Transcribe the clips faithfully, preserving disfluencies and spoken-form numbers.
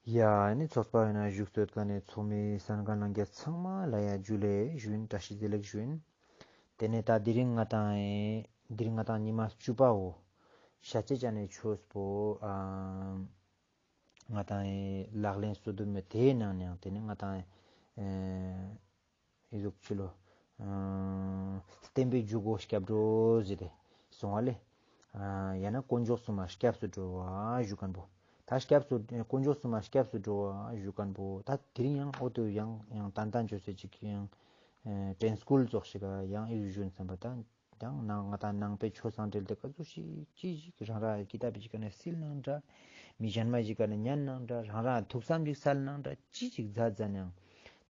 ཡ་ནི་ཚོགས་པ་ཡིན་ན་བཞུགས་སྟོད་ཀ་ནས་ཚོགས་མི་སན་ག་ལང་རྒྱ་ཚང་མ་ལ་ཡ་ཇུ་ལེ་ཞུ་ཡིན། བཀྲ་ཤིས་བདེ་ལེགས་ཞུ་ཡིན། དེ་ནས་ད་དེ་རིང་ང་ཏང་ཨེ་དེ་རིང་ང་ཏང་ཉི་མ་བཅུ་པའོ། ཤ་ཅེ་ཅ་ནས་ཆོས་པོ་ཨ་ང་ཏང་ཨེ་ལག་ལེན་སོ་བདུན་མའི་དེའི་ནང་ནས་ཡང་དེ་ནས་ང་ཏང་ཨེ་ཨི་ཟུག་ཅི་ལོ། ཨ་བསྟན་པའི་འཇུག་སྒོ་སྐྱབས་འགྲོ་ཟེར་ཏེ་སོང་བ་ལེ། ཨ་ཡང་ན་དཀོན་མཆོག་གསུམ་མ་སྐྱབས་སུ་འགྲོ་བ་ཞུ་མཁན་པོ། ད་སྐྱབས་སུ་དཀོན་མཆོག་གསུམ་མ་སྐྱབས་སུ་འགྲོ་བ་ཞུ་མཁན་པོ། ད་དེ་རིང་ཡང་འོ་དུ་ཡང་ཡང་ཏན་ཏན་བཅོས་སེ་ཅིག་ཡང་ཨ་དྲན་སྐུལ་ཙོགས་ཤིག་ག་ཡང་ཨི་ཟུག་ཞུ་བསམ་པ་དང་། ཡང་ནང་ང་ཏང་ནང་པའི་ཆོས་སང་འབྲེལ་ཏེ་ག་ཟུག་ཞིག་ཅི་ཞིག་རང་རང་ཀི་ཏབ་ཅིག་ག་ནས་སིལ་ནང་འདྲ། མི་གཞན་མ་ཞིག་ག་ནས་ཉན་ནང་འདྲ། རང་རང་ཐུགས་བསམ་ཞིག་སལ་ནང་འདྲ། ཅི་ཞིག་མཛད་མཛད་ནའང་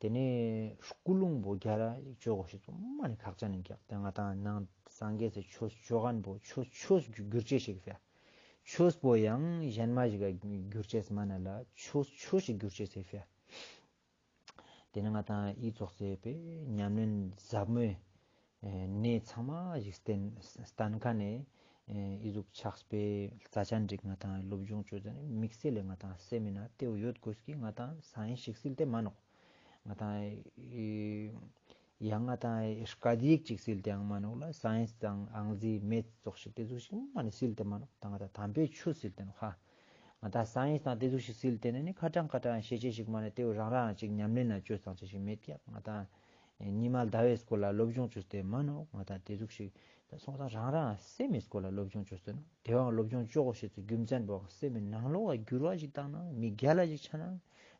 དེ་ནས་ཀུན་སློང་པོ་རྒྱ་ར་ཅོ་གོ་ཤེས་པོ་མ་ནི་ཁག་ཅན་ཡིན་ཀྱག། དེ་ང་ཏང་ནང་སངས་རྒྱས་སི་ཆོས་ཅོ་མཁན་པོ་ཆོས་ཆོས་གྱུར་ཅེས་ཤིག་ཕིའ། ཆོས་པོ་ཡང་གཞན་མ་ཞིག་ག་གྱུར་ཅེས་མ་ན་ལ་ཆོས་ཆོས་ཤིག་གྱུར་ཅེས་ཕིའ། དེ་ནས་ང་ཏང་ཨི་ཙོགས་སེ་པའི་ཉམས་ལེན་ཟབ་མོའི་ཨེ་གནས་ཚང་མ་ཞིག་བསྟན་བསྟན་ཁ་ནས་ཨེ་ཨི་ཟུག་ཕྱག་དཔེ་རྩ་ཆེན་འགྲིག་ང་ཏང་སློབ་སྦྱོང་ཅོ་ཙ་ནས་དམིགས་བསལ་ལས་ང་ཏང་སེམས་མི་ན་དེ་བོ་ཡོད་དགོས་ཀི། ང་ཏང་སའེན་སི་ཞིག་སིལ་ཏེ་མ་ནོག། ང་ཏང་ཨི་ཡང་ང་ཏང་ཨི་སྐད་ཡིག་ཅིག་སིལ་ཏེ་ཡང་མ་ནོག་ལ། སའེན་སི་དང་ཨང་རྩིས་མེད་ཙོགས་ཤིག་དེ་ཟུག་ཞིག་མ་ནི་སིལ་ཏེ་མ་ནོག། ད་ང་ཏང་དམ་པའི་ཆོས་སིལ་ཏེ་ནོག་ཧ། ང་ཏང་སའེན་སི་དང་དེ་ཟུག་ཞིག་སིལ་ཏེ་ནི་ནི་ཁ་གྲངས་ཁ་གྲངས་ཤེས་ཅེས་ཤིག་མ་ནི་དེ་བོ་རང་རང་ཅིག་ཉམས་ལེན་ན་ཅོ་ཙང་ཅེས་ཤིག་མེད་ཀྱག། ང་ཏང་ཉི་མ་ཟླ་བའི་སྐོར་ལ་སློབ་སྦྱོང་ཅོས་ཏེ་མ་ནོག། ང་ཏང་དེ་ཟུག་ཞིག་སོང་ཙང་རང་རང་སེམས་མི་སྐོར་ལ་སློབ་སྦྱོང་ཅོས་ཏེ་ནོག། དེ་བོ་སློབ་སྦྱོང་ཅོ་གོ་ཤེས་སི་རྒྱུ་མཚན་པོ་སེམས་མི་ནང་ལོགས་ལ་འགྱུར་བ་ཞིག་བཏང་ན་མི་རྒྱལ་ལ་ཞིག་ཆ་ན་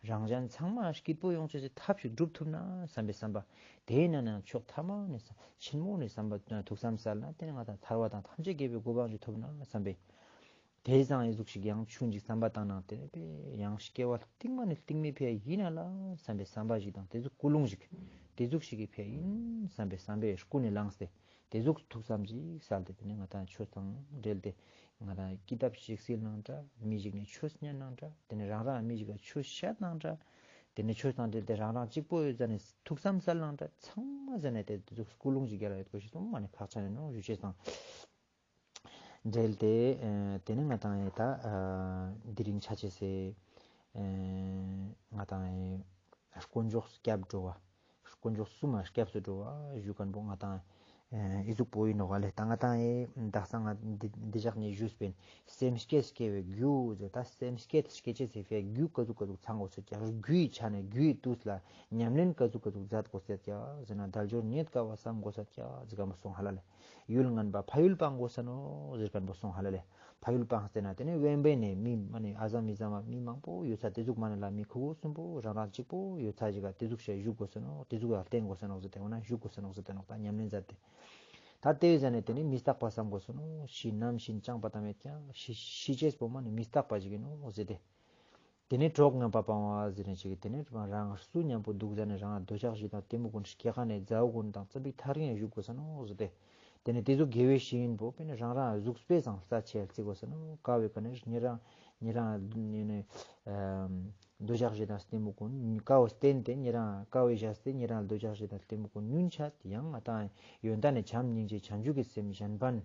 རང་གཞན་ཚང་མ་སྐྱིད་པོ་ཡོང་ཅེས་སི་ཐབས་ཤིག་སྒྲུབ་ཐུབ་ན་བསམ་པའི་བསམ་པ། དེའི་ནང་ནས་ཕྱོགས་ཐ་མ་ནས་ཆེན་མོ་ནས་བསམ་པ་ཐུགས་བསམ་སལ་ན་དེ་ནས་ང་ཏང་ཐར་པ་དང་ཐམས་ཅད་མཁྱེན་པའི་གོ་འཕང་ཞིག་ཐོབ་ན་བསམ་པའི། དེ་ཙང་ཨི་ཟུག་ཞིག་ཡང་ཆུང་ཅིག་བསམ་པ་བཏང་ནང་དེ་ནས་པེ་ཡང་སྐྱེ་བ་རྟིང་མ་ནས་རྟིང་མའི་ཕིའ་ཡིན་ན་ལ་བསམ་པའི་བསམ་པ་ཞིག་དང་དེ་ཟུག་ཀུན་སློང་ཞིག་དེ་ཟུག་ཞིག་གི་ཕིའ་ཡིན་བསམ་པའི་བསམ་པའི་ཀུན་ནས་བླངས་ཏེ་དེ་ཟུག་ཐུགས་བསམ་ཞིག་སལ་ཏེ་དེ་ནས་ང་ཏང་ཆོས་དང་འབྲེལ་ཏེ་ང་ཏང་ཀི་ཏབ་ཞིག་སིལ་ནང་འདྲ། མི་ཞིག་ནས་ཆོས་ཉན་ནང་འདྲ། དེ་ནས་རང་རང་མི་ཞིག་ག་ཆོས་བཤད་ནང་འདྲ། དེ་ནས་ཆོས་དང་འབྲེལ་ཏེ་རང་རང་གཅིག་པོ་ཡོད་ཙ་ནས་ཐུགས་བསམ་སལ་ནང་འདྲ། ཚང་མ་ཟེར་ནས་དེ་ཟུག་ཀུན་སློང་ཞིག་རྒྱལ་ལ་ཡོད་དགོས་ཤེས་སོང་མ་ནི་ཁག་ཅན་ཡིན་ནོག་ཞུ་ཅེས་དང་། འབྲེལ་ཏེ་ཨ་དེ་ནས་ང་ཏང་ཡེ་ད་ཨ་དེ་རིང་ཆ་ཅེས་སི་ཨ་ང་ཏང་ཡེ་དཀོན་མཆོག་སྐྱབས་འགྲོ་བ། དཀོན་མཆོག་གསུམ་མ་སྐྱབས་སུ་འགྲོ་བ་ཞུ་མཁན་པོ་ང་ཏང་ཨ་ཨི་ཟུག་པོ་ཡིན་ནོག་ལེ། ད་ང་ཏང་ཡེ་དག་ས་ང་འདི་འདི་ཞག་ནས་ཞུས་པའི་སེམས་བསྐྱེད་སྐྱེ་བའི་རྒྱུ་ཟེར། ད་སེམས་བསྐྱེད་སྐྱེ་ཅེས་སི་ཕིའ་རྒྱུ་ག་ཟུག་ག་ཟུག་ཚང་དགོས་ཤེས་ཀྱག། རྒྱུའི་ཆ་ནས་རྒྱུའི་དུས་ལ་ཉམས་ལེན་ག་ཟུག་ག་ཟུག་མཛད་དགོས་ཤེས་ཀྱག་ཟེར་ན་དལ་འབྱོར་རྙེད་དཀའ་བ་བསམ་དགོས་ཤེས་ཀྱག་ཟེར་མཁན་པོ་སོང་ཧ་ལ་ལེ། ཡུལ་ངན་པ་ཕ་ཡུལ་སྤང་དགོས་ས་ནོག་ཟེར་མཁན་པོ་སོང་ཧ་ལ་ལེ། ཕ་ཡུལ་སྤངས་ཏེ་ན་དེ་ནས་དབེན་པའི་ནས་མི་མ་ནི་ཨ་ཟ་མི་ཟ་མ་མི་མང་པོ་ཡོད་ས་དེ་ཟུག་མ་ནི་ལ་མི་ཁུ་བོ་གསུམ་པོ་རང་རང་གཅིག་པོ་ཡོད་ས་ཞིག་ག་དེ་ཟུག་ཞིག་བཞུགས་དགོས་ས་ནོག། དེ་ཟུག་ལ་བརྟེན་དགོས་ས་ནོག་ཟེར་ཏེ་འོ་ན་བཞུགས་དགོས་ས་ནོག་ཟེར་ཏེ་ནོག། ད་ཉམས་ལེན་མཛད་དེ། ད་དེ་བས་ཟ་ནས་དེ་ནི་མི་རྟག་པ་བསམ་དགོས་ས་ནོག། ཤི་ནམ་ཤི་ནམ་ཅང་པ་ཏ་མེད་ཀྱག། ཤི་ཤི་ཅེས་པོ་མ་ནི་མི་རྟག་པ་ཞིག་ཡིན་ནོག་ཟེར་ཏེ། དེ་ནས་གྲོགས་ངན་པ་སྤང་བ་ཟེར་ནས་ཅིག་དེ་ནས་རང་སུ་མཉམ་པོ་འདུག་ཟ་ནས་རང་འདོད་ཆགས་ཞེ་སྡང་གཏི་མུག་ཀུན་སྐྱེ་ཁ་ནས་མཛའ་བོ་ཀུན་དང་རྩ་བའི་ཐག་རིང་བཞུགས་དགོས་ས་ནོག་ཟེར་ཏེ། དེ་ནས་དེ་ཟུག་དགེ་བའི་བཤེས་གཉེན་པོ་དཔེར་ན་རང་རང་གཟུགས་པོའི་སང་རྩ་ཆེ་བརྩི་དགོས་ས་ནོག། ཀ་བའི་ཀ་ནས་ཉེ་རང་ཉེ་རང་ཡིན་ནས་འདོད་ཆགས་ཞེ་སྡང་གཏི་མུག་ཀུན་ཀ་བོ་བསྟེན་ཏེ་ཉེ་རང་ཀ་བའི་བཞག་སྟེ་ཉེ་རང་འདོད་ཆགས་ཞེ་སྡང་གཏི་མུག་ཀུན་ཉུང་ཆ་ཡང་ང་ཏང་ཡོན་ཏན་ནས་བྱམས་སྙིང་རྗེ་བྱང་ཆུབ་ཀྱི་སེམས་གཞན་ཕན།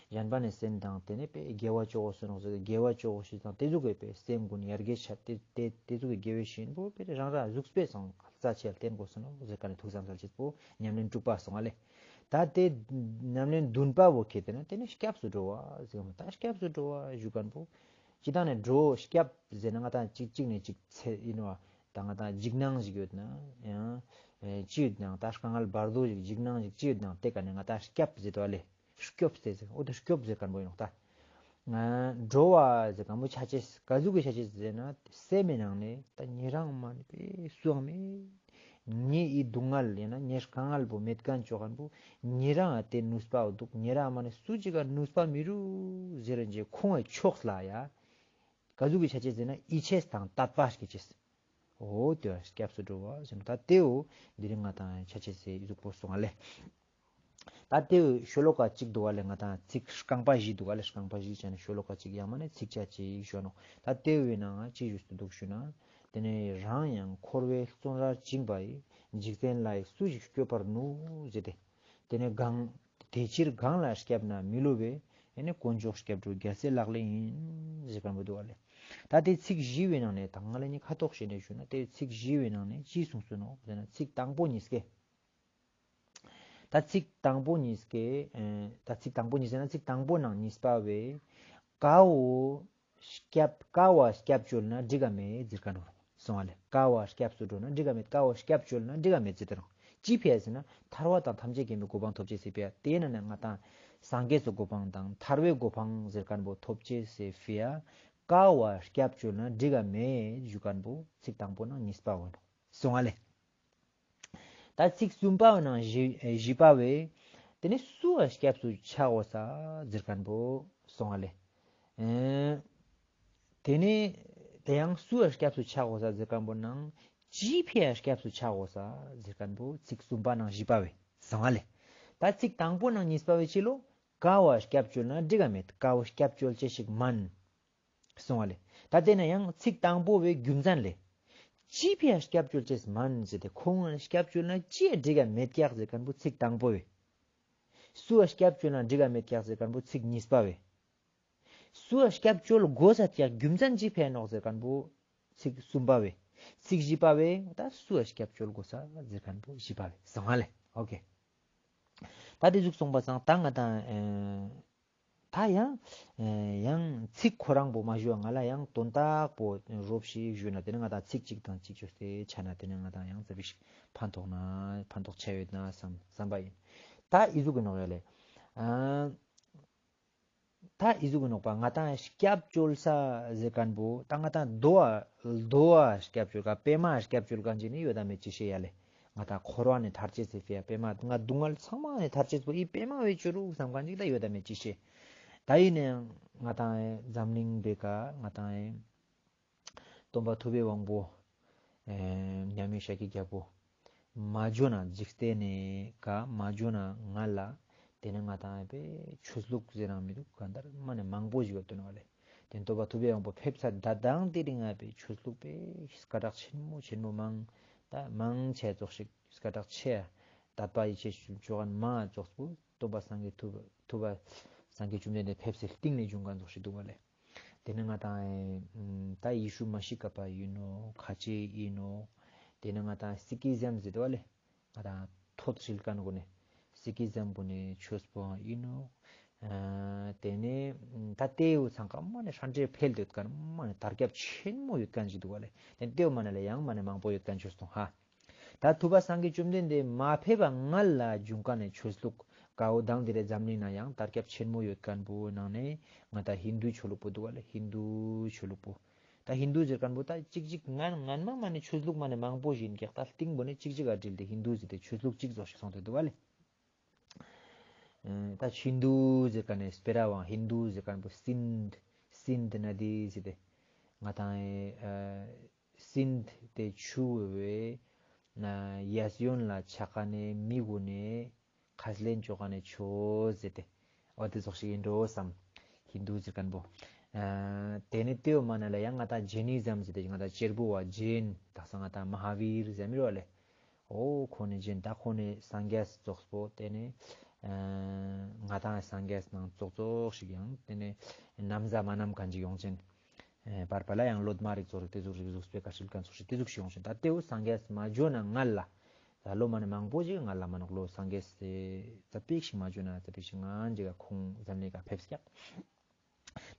གཞན་ཕན་ནི་སེམས་དང་དེ་ནས་དཔེ་དགེ་བ་ཅོ་དགོས་ས་ནོག་ཟེར་ཏེ་དགེ་བ་ཅོ་དགོས་ཤེས་དང་དེ་ཟུག་གི་དཔེ་སེམས་ཀུན་ཡར་རྒྱས་ཆ་དེ་དེ་དེ་ཟུག་གི་དགེ་བའི་བཤེས་གཉེན་པོ་དཔེ་རང་རང་གཟུགས་པོའི་སང་རྩ་ཆེ་བརྟེན་དགོས་ས་ནོག་ཟེར་ཀ་ནས་ཐུགས་བསམ་སལ་ཅེས་པོ་ཉམས་ལེན་དྲུག་པ་སོང་ང་ལེ། ད་དེ་ཉམས་ལེན་བདུན་པ་བོ་ཁེ་དེ་ན་དེ་ནས་སྐྱབས་སུ་འགྲོ་བ་ཟེར་གམ་ད་སྐྱབས་སུ་འགྲོ་བ་ཞུ་མཁན་པོ། སྤྱིར་བཏང་ནས་འགྲོ་སྐྱབས་ཟེར་ན་ང་ཏང་གཅིག་གཅིག་ནས་གཅིག་ཚེ་ཡིན་བ་ད་ང་ཏང་འཇིགས་སྣང་ཞིག་ཡོད་ན་ཡང་ཅི་ཡོད་ནའང་ད་དཀའ་ངལ་བར་དོ་ཞིག་འཇིགས་སྣང་ཞིག་ཅི་ཡོད་ནའང་དེ་ཀ་ནས་ང་ཏང་སྐྱབས་ཟེར་དོ་ལེ། སྐྱོབ་ཟེར་ཟེར། འོ་དེ་སྐྱོབ་ཟེར་མཁན་པོ་ཡིན་ནོག་ད། ང་འགྲོ་བ་ཟེར་མཁན་པོ་ཆ་ཅེས་ག་ཟུག་གི་ཆ་ཅེས་ཟེར་ན་སེམས་མི་ནང་ནས་ད་ཉེ་རང་མ་ནི་པའི་སུའང་མེད། ངའི་ཨི་སྡུག་བསྔལ་ཡང་ན་ཉེ་དཀའ་ངལ་པོ་མེད་མཁན་ཅོ་མཁན་པོ་ཉེ་རང་ཨ་དེ་ནུས་པ་འདུག། ཉེ་རང་མ་ནི་སུ་ཅིག་ག་ནུས་པ་མི་རུག་ཟེར་རན་ཅེ་ཁོང་ཨ་ཕྱོགས་ལ་ཡ། ག་ཟུག་གི་ཆ་ཅེས་ཟེར་ན་ཡིད་ཆེས་དང་དད་པ་སྐྱེ་ཅེས། འོ་དེ་བ་སྐྱབས་སུ་འགྲོ་བ་ཟེར་ན་ད་དེའོ་འདི་རིང་ང་ཏང་ཆ་ཅེས་སི་གཟུགས་པོ་སོང་ང་ལེ། ད་དེའོ་ཤོ་ལོ་ཀ་གཅིག་འདུག་བ་ལེ། ང་ཏང་ཚིག་རྐང་པ་བཞི་འདུག་བ་ལེ། རྐང་པ་བཞི་ཆ་ནས་ཤོ་ལོ་ཀ་གཅིག་ཡང་མ་ནས་ཚིགས་བཅད་གཅིག་ཞུ་ནོག། ད་དེའོ་ཡིན་ནའང་ཅི་ཞུས་ཏེ་འདུག་ཞུ་ན། དེ་ནས་རང་ཡང་འཁོར་བའི་བཙོན་རར་བཅིངས་པ་ཡི། འཇིག་རྟེན་ལྷའི་སུ་ཞིག་སྐྱོབ་པར་ནུས་ཟེར་ཏེ། དེ་ནས་གང་དེ་ཕྱིར་གང་ལ་སྐྱབས་ན་མི་བསླུ་བའི། ཨེ་ནི་དཀོན་མཆོག་སྐྱབས་འགྲོ་རྒྱལ་སྲས་ལག་ལེན་ཡིན་ཟེར་མཁན་པོ་འདུག་བ་ལེ། ད་དེ་ཚིག་བཞི་བའི་ནང་ནས་ད་ང་ལ་ནི་ཁ་ཐོག་བཤད་ནས་ཞུ་ན་དེ་ཚིག་བཞི་བའི་ནང་ནས་ཅི་གསུངས་སོ་ནོག་ཟེར་ན་ཚིག་དང་པོ་གཉིས་ཀའི། ད་ཚིག་དང་པོ་གཉིས་ཀའི་ཨེ་ད་ཚིག་དང་པོ་གཉིས་ཟེར་ན་ཚིག་དང་པོ་ནང་གཉིས་པ་བས། ཀ་བོ་སྐྱབས་ཀ་བོ་སྐྱབས་བཅོལ་ན་འགྲིག་ག་མེད་ཟེར་མཁན་བོ་སོང་བ་ལེ། ཀ་བོ་སྐྱབས་སུ་འགྲོ་ན་འགྲིག་ག་མེད། ཀ་བོ་སྐྱབས་བཅོལ་ན་འགྲིག་ག་མེད་ཟེར་ཏེ་རང་ཅི་ཕི་ཡ་ཟེར་ན་ཐར་པ་དང་ཐམས་ཅད་མཁྱེན་པའི་གོ་འཕང་ཐོབ་ཅེས་སི་ཕི་ཡ། དེ་ན་ནི་ང་ཏང་སངས་རྒྱས་སི་གོ་འཕང་དང་ཐར་པའི་གོ་འཕང་ཟེར་མཁན་བོ་ཐོབ་ཅེས་སི་ཕི་ཡ་ཀ་བོ་སྐྱབས་བཅོལ་ན་འགྲིག་ག་མེད་ཞུ་མཁན་བོ་ཚིག་དང་པོ་ནང་གཉིས་པ་བོ་ནོག་སོང་བ་ལེ། ད་ཚིག་གསུམ་པ་ནང་བཞི་བཞི་པ་བས། དེ་ནི་སུའ་སྐྱབས་སུ་ཆ་དགོས་ས་ཟེར་མཁན་བོ་སོང་བ་ལེ། ཨེ། དེ་ནི་དེ་ཡང་སུའ་སྐྱབས་སུ་ཆ་དགོས་ས་ཟེར་མཁན་བོ་ནང་ཅི་ཕི་ཡ་སྐྱབས་སུ་ཆ་དགོས་ས་ཟེར་མཁན་བོ་ཚིག་གསུམ་པ་ནང་བཞི་པ་བས་སོང་བ་ལེ། ད་ཚིག་དང་པོ་ནང་གཉིས་པ་བས་ཅི་ལོ། ཀ་བོ་སྐྱབས་བཅོལ་ན་འགྲིག་ག་མེད། ཀ་བོ་སྐྱབས་བཅོལ་ཅེས་ཤིག་མན། སོང་བ་ལེ། ད་དེ་ན་ཡང་ཚིག་དང་པོ་བའི་རྒྱུ་མཚན་ལེ། ཅི་ཕི་ཡ་སྐྱབས་བཅོལ་ཅེས་མན་ཟེར་ཏེ་ཁོང་ང་སྐྱབས་བཅོལ་ན་ཅི་ཡ་འགྲིག་ག་མེད་ཀྱག་ཟེར་མཁན་བོ་ཚིག་དང་པོ་བས། སུའ་སྐྱབས་བཅོལ་ན་འགྲིག་ག་མེད་ཀྱག་ཟེར་མཁན་བོ་ཚིག་གཉིས་པ་བས། སུའ་སྐྱབས་བཅོལ་དགོས་ས་ཀྱག་རྒྱུ་མཚན་ཅི་ཕི་ཡ་ནོག་ཟེར་མཁན་བོ་ཚིག་གསུམ་པ་བས། ཚིག་བཞི་པ་བས་ད་སུའ་སྐྱབས་བཅོལ་དགོས་ས་ཟེར་མཁན་བོ་བཞི་པ་བས་སོང་བ་ལེ། ཨོ་ཀེ། ད་དེ་ཟུག་སོང་པ་སང་ད་ང་ཏང་ཨེ། ད་ཡང་ཨེ་ཡང་ཚིག་ཁོ་རང་པོ་མ་ཞུ་བ་ང་ལ་ཡང་དོན་དག་པོ་རོབ་ཞིག་ཞུས་ན་དེ་ནི་ང་ཏང་ཚིག་གཅིག་དང་གཅིག་ཅོས་ཏེ་ཆ་ན་དེ་ནི་ང་ཏང་ཡང་ཙ་པིག་ཞིག་ཕན་ཐོགས་ན་ཕན་ཐོགས་ཆེ་ཡོད་ན་བསམ་བསམ་པ་ཡིན། ད་ཨི་ཟུག་གི་ནོག་ཡ་ལེ། ཨ་ད་ཨི་ཟུག་གི་ནོག་པ་ང་ཏང་སྐྱབས་བཅོལ་ས་ཟེར་མཁན་པོ་ད་ང་ཏང་རྡོ་བ་རྡོ་བ་སྐྱབས་བཅོལ་ག་པད་མ་སྐྱབས་བཅོལ་མཁན་ཅིག་ནི་ཡོད་ད་མེད་ཅི་ཤེས་ཡ་ལེ། ང་ཏང་འཁོར་བ་ནས་ཐར་ཅེས་སི་ཕི་ཡ་པད་མ་ང་སྡུག་བསྔལ་ཚང་མ་ནས་ཐར་ཅེས་པོ་ཨི་པད་མ་བེ་ཅོ་རུག་བསམ་མཁན་ཅིག་ད་ཡོད་ད་མེད་ཅི་ཤེས། ད་ཡིན་ནའང་ང་ཏང་ཨེ་འཛམ་གླིང་པེ་ཀ་ང་ཏང་ཨེ་སྟོན་པ་ཐུབ་པའི་དབང་པོ་ཨེ་མཉམ་མེད་ཤཱཀྱའི་རྒྱལ་པོ་མ་འབྱོན་ན་འཇིག་རྟེན་ནི་ཀ་མ་འབྱོན་ན་ང་ལ་དེ་ནི་ང་ཏང་ཨེ་པེ་ཆོས་ལུགས་ཟེར་རང་མི་འདུག་ག་འདར་མ་ནས་མང་པོ་ཞིག་ཡོད་དོ་ནོ་ལེ། དེ་སྟོན་པ་ཐུབ་པའི་དབང་པོ་ཕེབས་ཚར་ད་དང་དེ་རིང་ང་པེ་ཆོས་ལུགས་པེ་སྐད་གྲགས་ཆེན་མོ་ཆེན་མོ་མང་ད་མང་ཆེ་ཙོགས་ཤིག་སྐད་གྲགས་ཆེ་ཡ་དད་པ་ཡིད་ཆེས་ཅོ་མཁན་མང་ཙོགས་པོ་སྟོན་པ་སངས་རྒྱས་ཐུབ་པ་ཐུབ་པ་སངས་རྒྱས་བཅོམ་ལྡན་འདས་ཕེབས་སའི་སྟིང་ནས་བྱུང་མཁན་ཙོགས་ཤིག་འདུག་ག་ལེ། དེ་ནི་ང་ཏང་ཨེ་ད་ཡེ་ཤུ་མ་ཤི་ཀ་པ་ཡིན་ནོ་ཁ་ཆེ་ཡིན་ནོ། དེ་ནི་ང་ཏང་སི་ཀི་ཟམ་ཟེར་དོ་བ་ལེ། ང་ཏང་ཐོད་ཧྲིལ་མཁན་གུན་ནི་སི་ཀི་ཟམ་གུན་ནི་ཆོས་པོའང་ཡིན་ནོ། ཨ་དེ་ནས་ད་དེའུ་ཚང་ཀ་མ་ནས་ཧྲན་ཏེ་འཕེལ་ཏེ་ཡོད་མཁན་མ་ནས་དར་ཁྱབ་ཆེན་མོ་ཡོད་མཁན་ཞིག་འདུག་ག་ལེ། དེ་དེའུ་མ་ནས་ལ་ཡང་མ་ནས་མང་པོ་ཡོད་མཁན་ཆོས་དང་ཧ། ད་ཐུབ་པ་སངས་རྒྱས་བཅོམ་ལྡན་འདས་མ་ཕེབས་པ་སྔ་ལ་བྱུང་མཁན་ནི་ཆོས་ལུགས་ཀ་བོ་དང་དེ་རེ་འཛམ་གླིང་ན་ཡང་དར་ཁྱབ་ཆེན་མོ་ཡོད་མཁན་པོ་ནང་ནས་ང་ཏང་ཧིན་དུའི་ཆོས་ལུགས་པོ་འདུག་ག་ལེ། ཧིན་དུའི་ཆོས་ལུགས་པོ། ད་ཧིན་དུ་ཟེར་མཁན་པོ་ད་གཅིག་གཅིག་སྔན་སྔན་མ་མ་ནས་ཆོས་ལུགས་མ་ནས་མང་པོ་ཞིག་ཡིན་ཀྱག་ད་སྟིང་པོ་ནས་གཅིག་གཅིག་ག་དྲིལ་ཏེ་ཧིན་དུ་ཟེར་ཏེ་ཆོས་ལུགས་གཅིག་ཙོགས་ཤིག་སོང་སྟེ་འདུག་བ་ལེ། ཨ་ད་ཧིན་དུ་ཟེར་མཁན་ནི་སྤེ་ར་བའང་ཧིན་དུ་ཟེར་མཁན་པོ་སིནྡ་སིནྡ་ན་དི་ཟེར་ཏེ་ང་ཏང་ཨེ་སིནྡ་དེ་ཆུ་བོའི་ན་གཡས་གཡོན་ལ་ཆགས་མཁན་ནི་མི་གུན་ནི་ཁས་ལེན་ཅོ་མཁན་ནི་ཆོས་ཟེར་ཏེ། འོ་དེ་ཙོགས་ཤིག་ཡིན་འགྲོ་བསམ། ཧིན་དུ་ཟེར་མཁན་པོ། ཨ་དེ་ནི་དེའུ་མ་ན་ལ་ཡང་ང་ཏང་ཇེ་ནི་ཟམ་ཟེར་ཏེ་ང་ཏང་གཅེར་བུ་བ་ཇེན་དག་ས་ང་ཏང་མ་ཧཱ་བིར་ཟེར་མི་རོ་ལེ། འོ་ཁོང་ནི་ཇེན་ད་ཁོང་ནི་སངས་རྒྱས་ཙོགས་པོ་དེ་ནི་ཨ་ང་ཏང་སངས་རྒྱས་ནང་ཙོགས་ཙོགས་ཤིག་ཡང་དེ་ནི་ནམ་ཟ་མ་ནམ་མཁན་ཅིག་ཡོང་ཅེན། ཨེ་བར་པ་ལ་ཡང་ལོ་མ་རིག་ཙོགས་རིག་དེ་ཟུག་རིག་ཟུག་སྤེ་ཀ་ཧྲིལ་མཁན་ཙོགས་ཤིག་དེ་ཟུག་ཤིག་ཡོང་ཅེན། ད་དེའུ་སངས་རྒྱས་མ་འབྱོན་ན་སྔ་ལ་ད་ལོ་མ་ནས་མང་པོ་ཞིག་སྔ་ལ་མ་ནོག་ལོ་སངས་རྒྱས་སི་ཙ་པིག་ཞིག་མ་འབྱོན་ན་ཙ་པིག་ཞིག་སྔན་ཅིག་ག་ཁོང་འཛམ་གླིང་ཀ་ཕེབས་ཀྱག་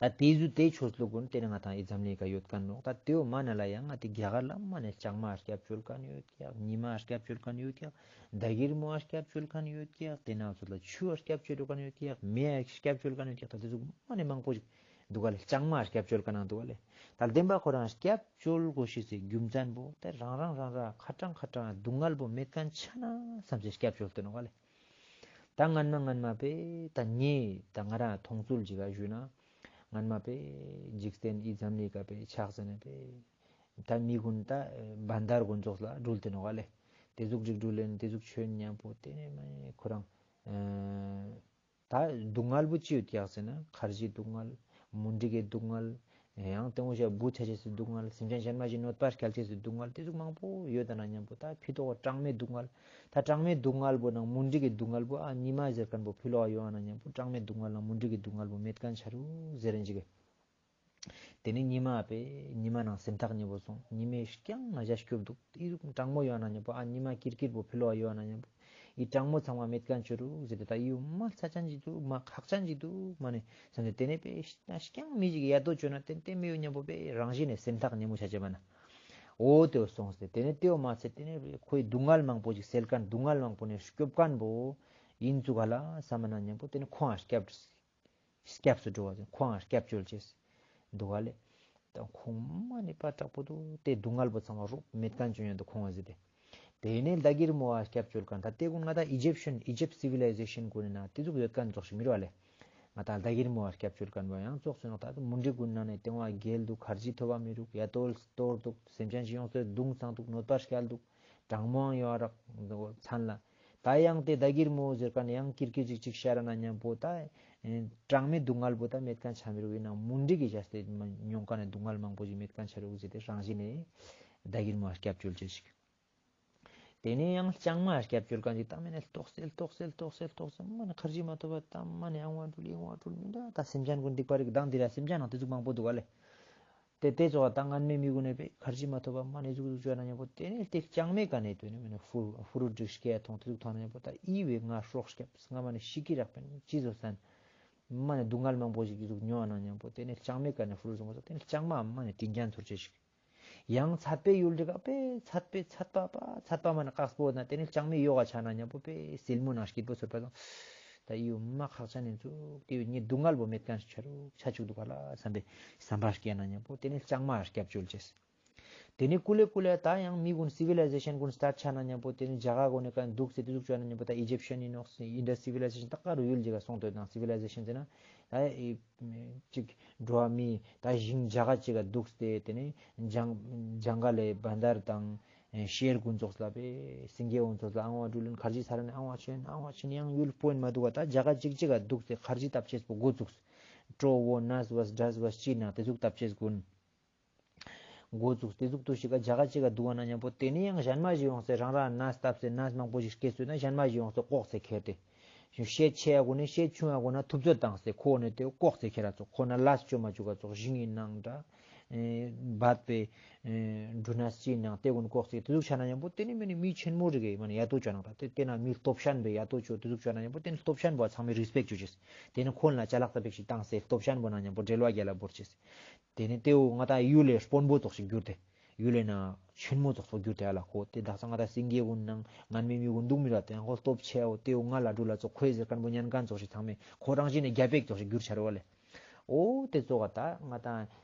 ད་དེ་ཟུག་དེ་ཆོས་ལུགས་གུན་དེ་ནི་ང་ཏང་ཨི་འཛམ་གླིང་ཀ་ཡོད་མཁན་ནོག་ད་དེའུ་མ་ན་ལ་ཡང་ང་ཏི་རྒྱ་གར་ལ་མ་ནས་ལྕང་མ་སྐྱབས་བཅོལ་མཁན་ཡོད་ཀྱག་ཉི་མ་སྐྱབས་བཅོལ་མཁན་ཡོད་ཀྱག་ཟླ་གིར་མོ་སྐྱབས་བཅོལ་མཁན་ཡོད་ཀྱག་དེ་ན་ཚོ་ལ་ཆུ་སྐྱབས་བཅོལ་མཁན་ཡོད་ཀྱག་མེ་སྐྱབས་བཅོལ་མཁན་ཡོད་ཀྱག་ད་དེ་ཟུག་མ་ནས་མང་པོ་ཞིག་འདུག་ག་ལེ། ལྕང་མ་སྐྱབས་བཅོལ་མཁན་ནང་འདུག་ག་ལེ། ད་བདེན་པ་ཁོ་རང་སྐྱབས་བཅོལ་དགོས་ཤེས་སི་རྒྱུ་མཚན་པོ་དེ་རང་རང་རང་རང་ཁ་ཏང་ཁ་ཏང་སྡུག་བསྔལ་པོ་མེད་མཁན་ཆ་ན་བསམ་སེ་སྐྱབས་བཅོལ་ཏེ་ནོག་ག་ལེ། ད་སྔན་མ་སྔན་མ་པེ་ད་ངས་ད་ང་རང་མཐོང་ཚུལ་ཅིག་ག་ཞུས་ན། སྔན་མ་པེ་འཇིག་རྟེན་ཨི་འཛམ་གླིང་ཀ་པེ་ཆགས་ཟེར་ན་པེ་ད་མི་གུན་ད་བན་དར་གུན་ཙོགས་ལ་འགྲུལ་ཏེ་ནོག་ག་ལེ། དེ་ཟུག་ཅིག་འགྲུལ་ལེན་དེ་ཟུག་ཆོས་ཉམ་པོ་དེ་ནས་མ་ཁོ་རང་ཨ་ད་སྡུག་བསྔལ་པོ་ཅི་ཡོད་ཀྱག་ཟེར་ན་མཁར་རྒྱའི་སྡུག་བསྔལ། མུན་དིག་གི་སྡུག་བསྔལ། ཡང་དེ་འོ་ཞེས་བུ་ཆ་ཅེས་སི་སྡུག་བསྔལ། སེམས་ཅན་གཞན་མ་ཞིག་གནོད་པ་སྐྱལ་ཅེས་སི་སྡུག་བསྔལ། དེ་ཟུག་མང་པོ་ཡོད་ད་ན་མཉམ་པོ་ད་ཕི་ཏོག་གྲངས་མེད་སྡུག་བསྔལ། ད་གྲངས་མེད་སྡུག་བསྔལ་པོ་ནང་མུན་དིག་གི་སྡུག་བསྔལ་པོ་ཨ་ཉི་མ་ཟེར་མཁན་པོ་ཕི་ལོག་ཡོད་ན་མཉམ་པོ་གྲངས་མེད་སྡུག་བསྔལ་ནང་མུན་དིག་གི་སྡུག་བསྔལ་པོ་མེད་མཁན་ཆ་རུག་ཟེར་རན་ཅིག་དེ་ནས་ཉི་མ་པས་ཉི་མ་ནང་སེམས་ཐག་ཉེ་པོ་སོང་། ཉི་མའི་རྐྱང་ན་ཞག་སྐྱོབ་འདུག། ཨི་རུ་གྲང་མོ་ཡོད་ན་མཉམ་པོ་ཨ་ཉི་མ་ཀིར་ཀིར་པོ་ཕི་ལོ་ཡོད་ན་མཉམ་པོ་ཨི་གྲང་མོ་ཚང་མ་མེད་མཁན་ཆ་རུག་ཟེར་ཏེ། ད་ཨི་ཡོ་མ་ཚ་ཅན་ཅིག་འདུག། མ་ཁག་ཅན་ཅིག་འདུག་མ་ནེ་བསམ་སྟེ། དེ་ནས་པས་ན་རྐྱང་མི་ཞིག་ཡ་དོ་ཅོ་ན་ཏན་ཏན་མི་ཡོད་མཉམ་པོ་པས་རང་བཞིན་ནས་སེམས་ཐག་ཉེ་མོ་ཆ་ཅེས་པ་ན། འོ་དེ་བོ་སོང་སྟེ། དེ་ནས་དེ་བོ་མ་ཚད་དེ་ནས་ཁོའི་སྡུག་བསྔལ་མང་པོ་ཞིག་སེལ་མཁན་སྡུག་བསྔལ་མང་པོ་ནས་སྐྱོབ་མཁན་པོ་ཡིན་ཙུག་ག་ལ་བསམ་ན་མཉམ་པོ་དེ་ནས་ཁོའང་སྐྱབས་སྐྱབས་སུ་འགྲོ་བ་ཟེར། ཁོའང་སྐྱབས་བཅོལ་ཅེས་འདུག་ག་ལེ། ད་ཁོང་མ་ནེ་པ་དྲག་པོ་འདུག། དེ་སྡུག་བསྔལ་པོ་ཚང་མ་རོགས་མེད་མཁན་བཅོ་ཡོང་དུ་ཁོང་བ་ཟེར་ཏེ། དེ་ནས་ལྡ་གིར་མོ་བ་སྐྱབས་བཅོལ་མཁན། ད་དེ་ཀུན་ང་ད་ཨི་ཇིབ་ཤན་ཨི་ཇིབ་སི་ཝི་ལའི་ཟེ་ཤན་ཀུན་ནི་ནང་དེ་ཟུག་ཡོད་མཁན་ཙོགས་ཤིག་མི་རུག་ལེ། ང་ད་ལྡ་གིར་མོ་བ་སྐྱབས་བཅོལ་མཁན་པོ་ཡང་ཙོགས་སུ་ནོག། ད་མུན་དི་ཀུན་ནང་ནས་དེ་བོ་རྒྱལ་འདུག། ཁར་ཇི་ཐོབ་པ་མི་རུག། ཡ་དོ་སྟོར་འདུག། སེམས་ཅན་ཞིག་ཡོངས་སུ་གདུང་ཚང་འདུག། གནོད་པ་སྐྱལ་འདུག། གྲང་མོའང་ཡོད་རག་མཚན་ལ། ད་ཡང་དེ་ལྡ་གིར་མོ་ཟེར་མཁན་ཡང་ཀིར་ཀིར་ཅིག་ཅིག་ཤར་ན་མཉམ་པོ་ད་ཨེ་གྲང་མོའི་སྡུག་བསྔལ་པོ་ད་མེད་མཁན་ཆ་མི་རུག། ཡིན་ནའང་མུན་དི་གི་བྱས་ཏེ་མྱོང་མཁན་ནི་སྡུག་བསྔལ་མང་པོ་ཞིག་མེད་མཁན་ཆ་རུག་ཟེར་ཏེ་རང་བཞིན་ནས་ལྡ་གིར་མོ་སྐྱབས་བཅོལ་ཅེས་ཤིག། དེ་ནས་ཡང་ལྕང་མ་སྐྱབས་བཅོལ་མཁན་ཅིག། ད་མ་ནེ་ལྟོགས་སེ་ལྟོགས་སེ་ལྟོགས་སེ་ལྟོགས་སེ་མ་ནེ་ཁར་ཇི་མ་ཐོབ་པ་ད་མ་ནེ་ཨང་བ་འགྲུལ་ཨང་བ་འགྲུལ་མི་འདྲ། ད་སེམས་ཅན་ཀུན་སྡིག་པ་རིག་དང་དེ་ར་སེམས་ཅན་ནང་དེ་ཟུག་མང་པོ་འདུག་ག་ལེ། དེ་དེ་ཙོགས་ད་ངན་མེད་མི་ཀུན་ནི་པས་ཁར་ཇི་མ་ཐོབ་པ་མ་ནེ་ཟུག་ཟུག་བཅོ་ན་མཉམ་པོ་དེ་ནས་དེ་ལྕང་མའི་ཀ་ནས་དོན་ནི་མ་ནེ་ཧྥུ་ཧྥུ་རུ་ཏྲིག་སྐྱེ་ཐོང་དེ་ཟུག་ཐོང་ན་མཉམ་པོ་ད་ཨི་བས་ང་སྲོག་སྐྱབས། ང་མ་ནེ་ཤི་ཀི་རག་པན་ཅི་ཟོ་སན། མ་ནེ་སྡུག་བསྔལ་མང་པོ་ཞིག་གི་ཟུག་མྱོང་ན་མཉམ་པོ་དེ་ནས་ལྕང་མའི་ཀ་ནས་ཧྥུ་རུ་ཟུག་མ་ཟོ། དེ་ནས་ལྕང་མ་མ་ནེ་དྲིན་ཅན་ཚོར་ཅེས་ཤིག། ཡང་ཚད་པའི་ཡུལ་རིག་པས་ཚད་པའི་ཚད་པ་པ་ཚད་པ་མ་ནེ་དཀགས་པོ་ན་དེ་ནས་ལྕང་མའི་ཡོག་ག་ཆ་ན་མཉམ་པོ་པས་སིལ་མོ་ནང་སྐྱིད་པོ་ཚོར་པ་དང་། ད་ཡུ་མ་ཁག་ཅན་ནི་ཚུགས་དེ་ཡུ་ཉིད་སྡུག་བསྔལ་པོ་མེད་མཁན་ཆ་རུག་ཆ་ཅུག་འདུག་ག་ལ་བསམ་པའི་བསམ་པ་སྐྱེ་ན་མཉམ་པོ་དེ་ནས་ལྕང་མ་སྐྱབས་བཅོལ་ཅེས། དེ་ནས་ཀུ་ལེ་ཀུ་ལེ་ད་ཡང་མི་ཀུན་སི་ཝི་ལའི་ཟེ་ཤན་ཀུན་སི་ཊཱརྚ་ཆ་ན་མཉམ་པོ་དེ་ནས་རྒྱ་གར་ཀུན་ནི་ཀ་འདུག་སེ་དེ་ཟུག་བཅོ་ན་མཉམ་པོ་ད་ཨི་ཇིབ་ཤན་ཡིན་ནོག། ཨིན་ཌས་སི་ཝི་ལའི་ཟེ་ཤན་ད་ག་རུ་ཡུལ་ཅིག་ག་སོང་དོད་དང་སི་ཝི་ལའི་ཟེ་ཤན་ཟེར་ན་ད་ཨི་ཅིག་འགྲོ་བ་མི་ད་ཞིང་རྒྱ་གར་ཅིག་ག་འདུག་སྟེ་དེ་ནས་ཇང་ཇང་ག་ལེ་བན་དར་དང་ཤེར་ཀུན་ཙོགས་ལ་པས་སེང་གེ་ཀུན་ཙོགས་ལ་ཨང་བ་འགྲུལ་ལེན་ཁར་ཇི་ཚར་ནས་ཨང་བ་ཆེན་ཨང་བ་ཆེན་ཡང་ཡུལ་སྤོ་ཡིན་མ་འདུག་ག། ད་རྒྱ་གར་ཅིག་ཅིག་ག་འདུག་སྟེ་ཁར་ཇི་བཏབ་ཅེས་པོ་འགོ་བཙུགས། ཀྲོ་བོ་ནས་བས་འདྲས་བས་ཅི་ན་དེ་ཟུག་བཏབ་ཅེས་ཀུན། འགོ་བཙུགས་དེ་ཟུག་ཏུ་ཞིག་ག་རྒྱ་གར་ཅིག་ག་འདུག་ག་ན་མཉམ་པོ་དེ་ནས་ཡང་གཞན་མ་ཞིག་ཡོང་སྟེ་རང་རང་ནས་བཏབ་སྟེ་ནས་མང་པོ་ཞིག་སྐྱེས་སོང་ན་གཞན་མ་ཞིག་ཡོང་སྟེ་ལྐོག་སྟེ་ཁྱེར་ཏེ། ཤེད་ཆེ་ཡ་གོ་ནས་ཤེད་ཆུང་ཡ་གོ་ན་ཐུབ་ཚོད་བཏང་སྟེ་ཁོ་ནས་དེ་ལྐོག་སྟེ་ཁྱེར་ར་ཙོགས། ཁོ་ན་ལས་བཅོ་མ་བཅུག་ག་ཙོགས། ཞིང་ཡིན་ནང་འདྲ་ཨེ་བད་པའི་ཨེ་འབྲུ་ནས་ཅི་ཡིན་ནང་དེ་ཀུན་ལྐོག་སྟེ་དེ་ཟུག་ཆ་ན་མཉམ་པོ་དེ་ནས་མི་ནི་མི་ཆེན་མོ་རིག་གི་མ་ནི་ཡ་དོ་བཅོ་ནང་ད་དེ་དེ་ན་མི་སྟོབས་ཤན་པའི་ཡ་དོ་བཅོ་དེ་ཟུག་བཅོ་ན་མཉམ་པོ་དེ་ནི་སྟོབས་ཤན་པོ་ཚང་མས་རེས་པེག་བཅོ་ཅེས། དེ་ནི་ཁོ་ན་ཅ་ལག་ཙ་པིག་ཞིག་བཏང་སྟེ་སྟོབས་ཤན་པོ་ན་མཉམ་པོ་འབྲེལ་བ་རྒྱལ་ལ་བོར་ཅེས། དེ་ནས་དེའུ་ང་ད་ཡུལ་ལས་དཔོན་པོ་ཙོགས་ཤིག་གྱུར་ཏེ། ཡུལ་ལས་ན་ཆེན་མོ་ཙོགས་ཙོགས་གྱུར་ཏེ་ཨ་ལ་ཁོ་དེ་དག་ས་ང་ད་སེང་གེ་ཀུན་ནང་ངན་མེད་མི་ཀུན་འདུག་མི་ར་དེ་ཡང་ཁོ་སྟོབས་ཆེའོ་དེའུ་ང་ལ་འགྲུལ་ལ་ཙོགས་ཁོའི་ཟེར་མཁན་པོ་ཉན་མཁན་ཙོགས་ཤིག་ཚང་མས་ཁོ་རང་བཞིན་ནས་རྒྱལ་པོ་ཙོགས་ཤིག་གྱུར་ཆ་རོ་ཨ་ལེ། འོ་དེ་ཙོགས་ད་ང་ད་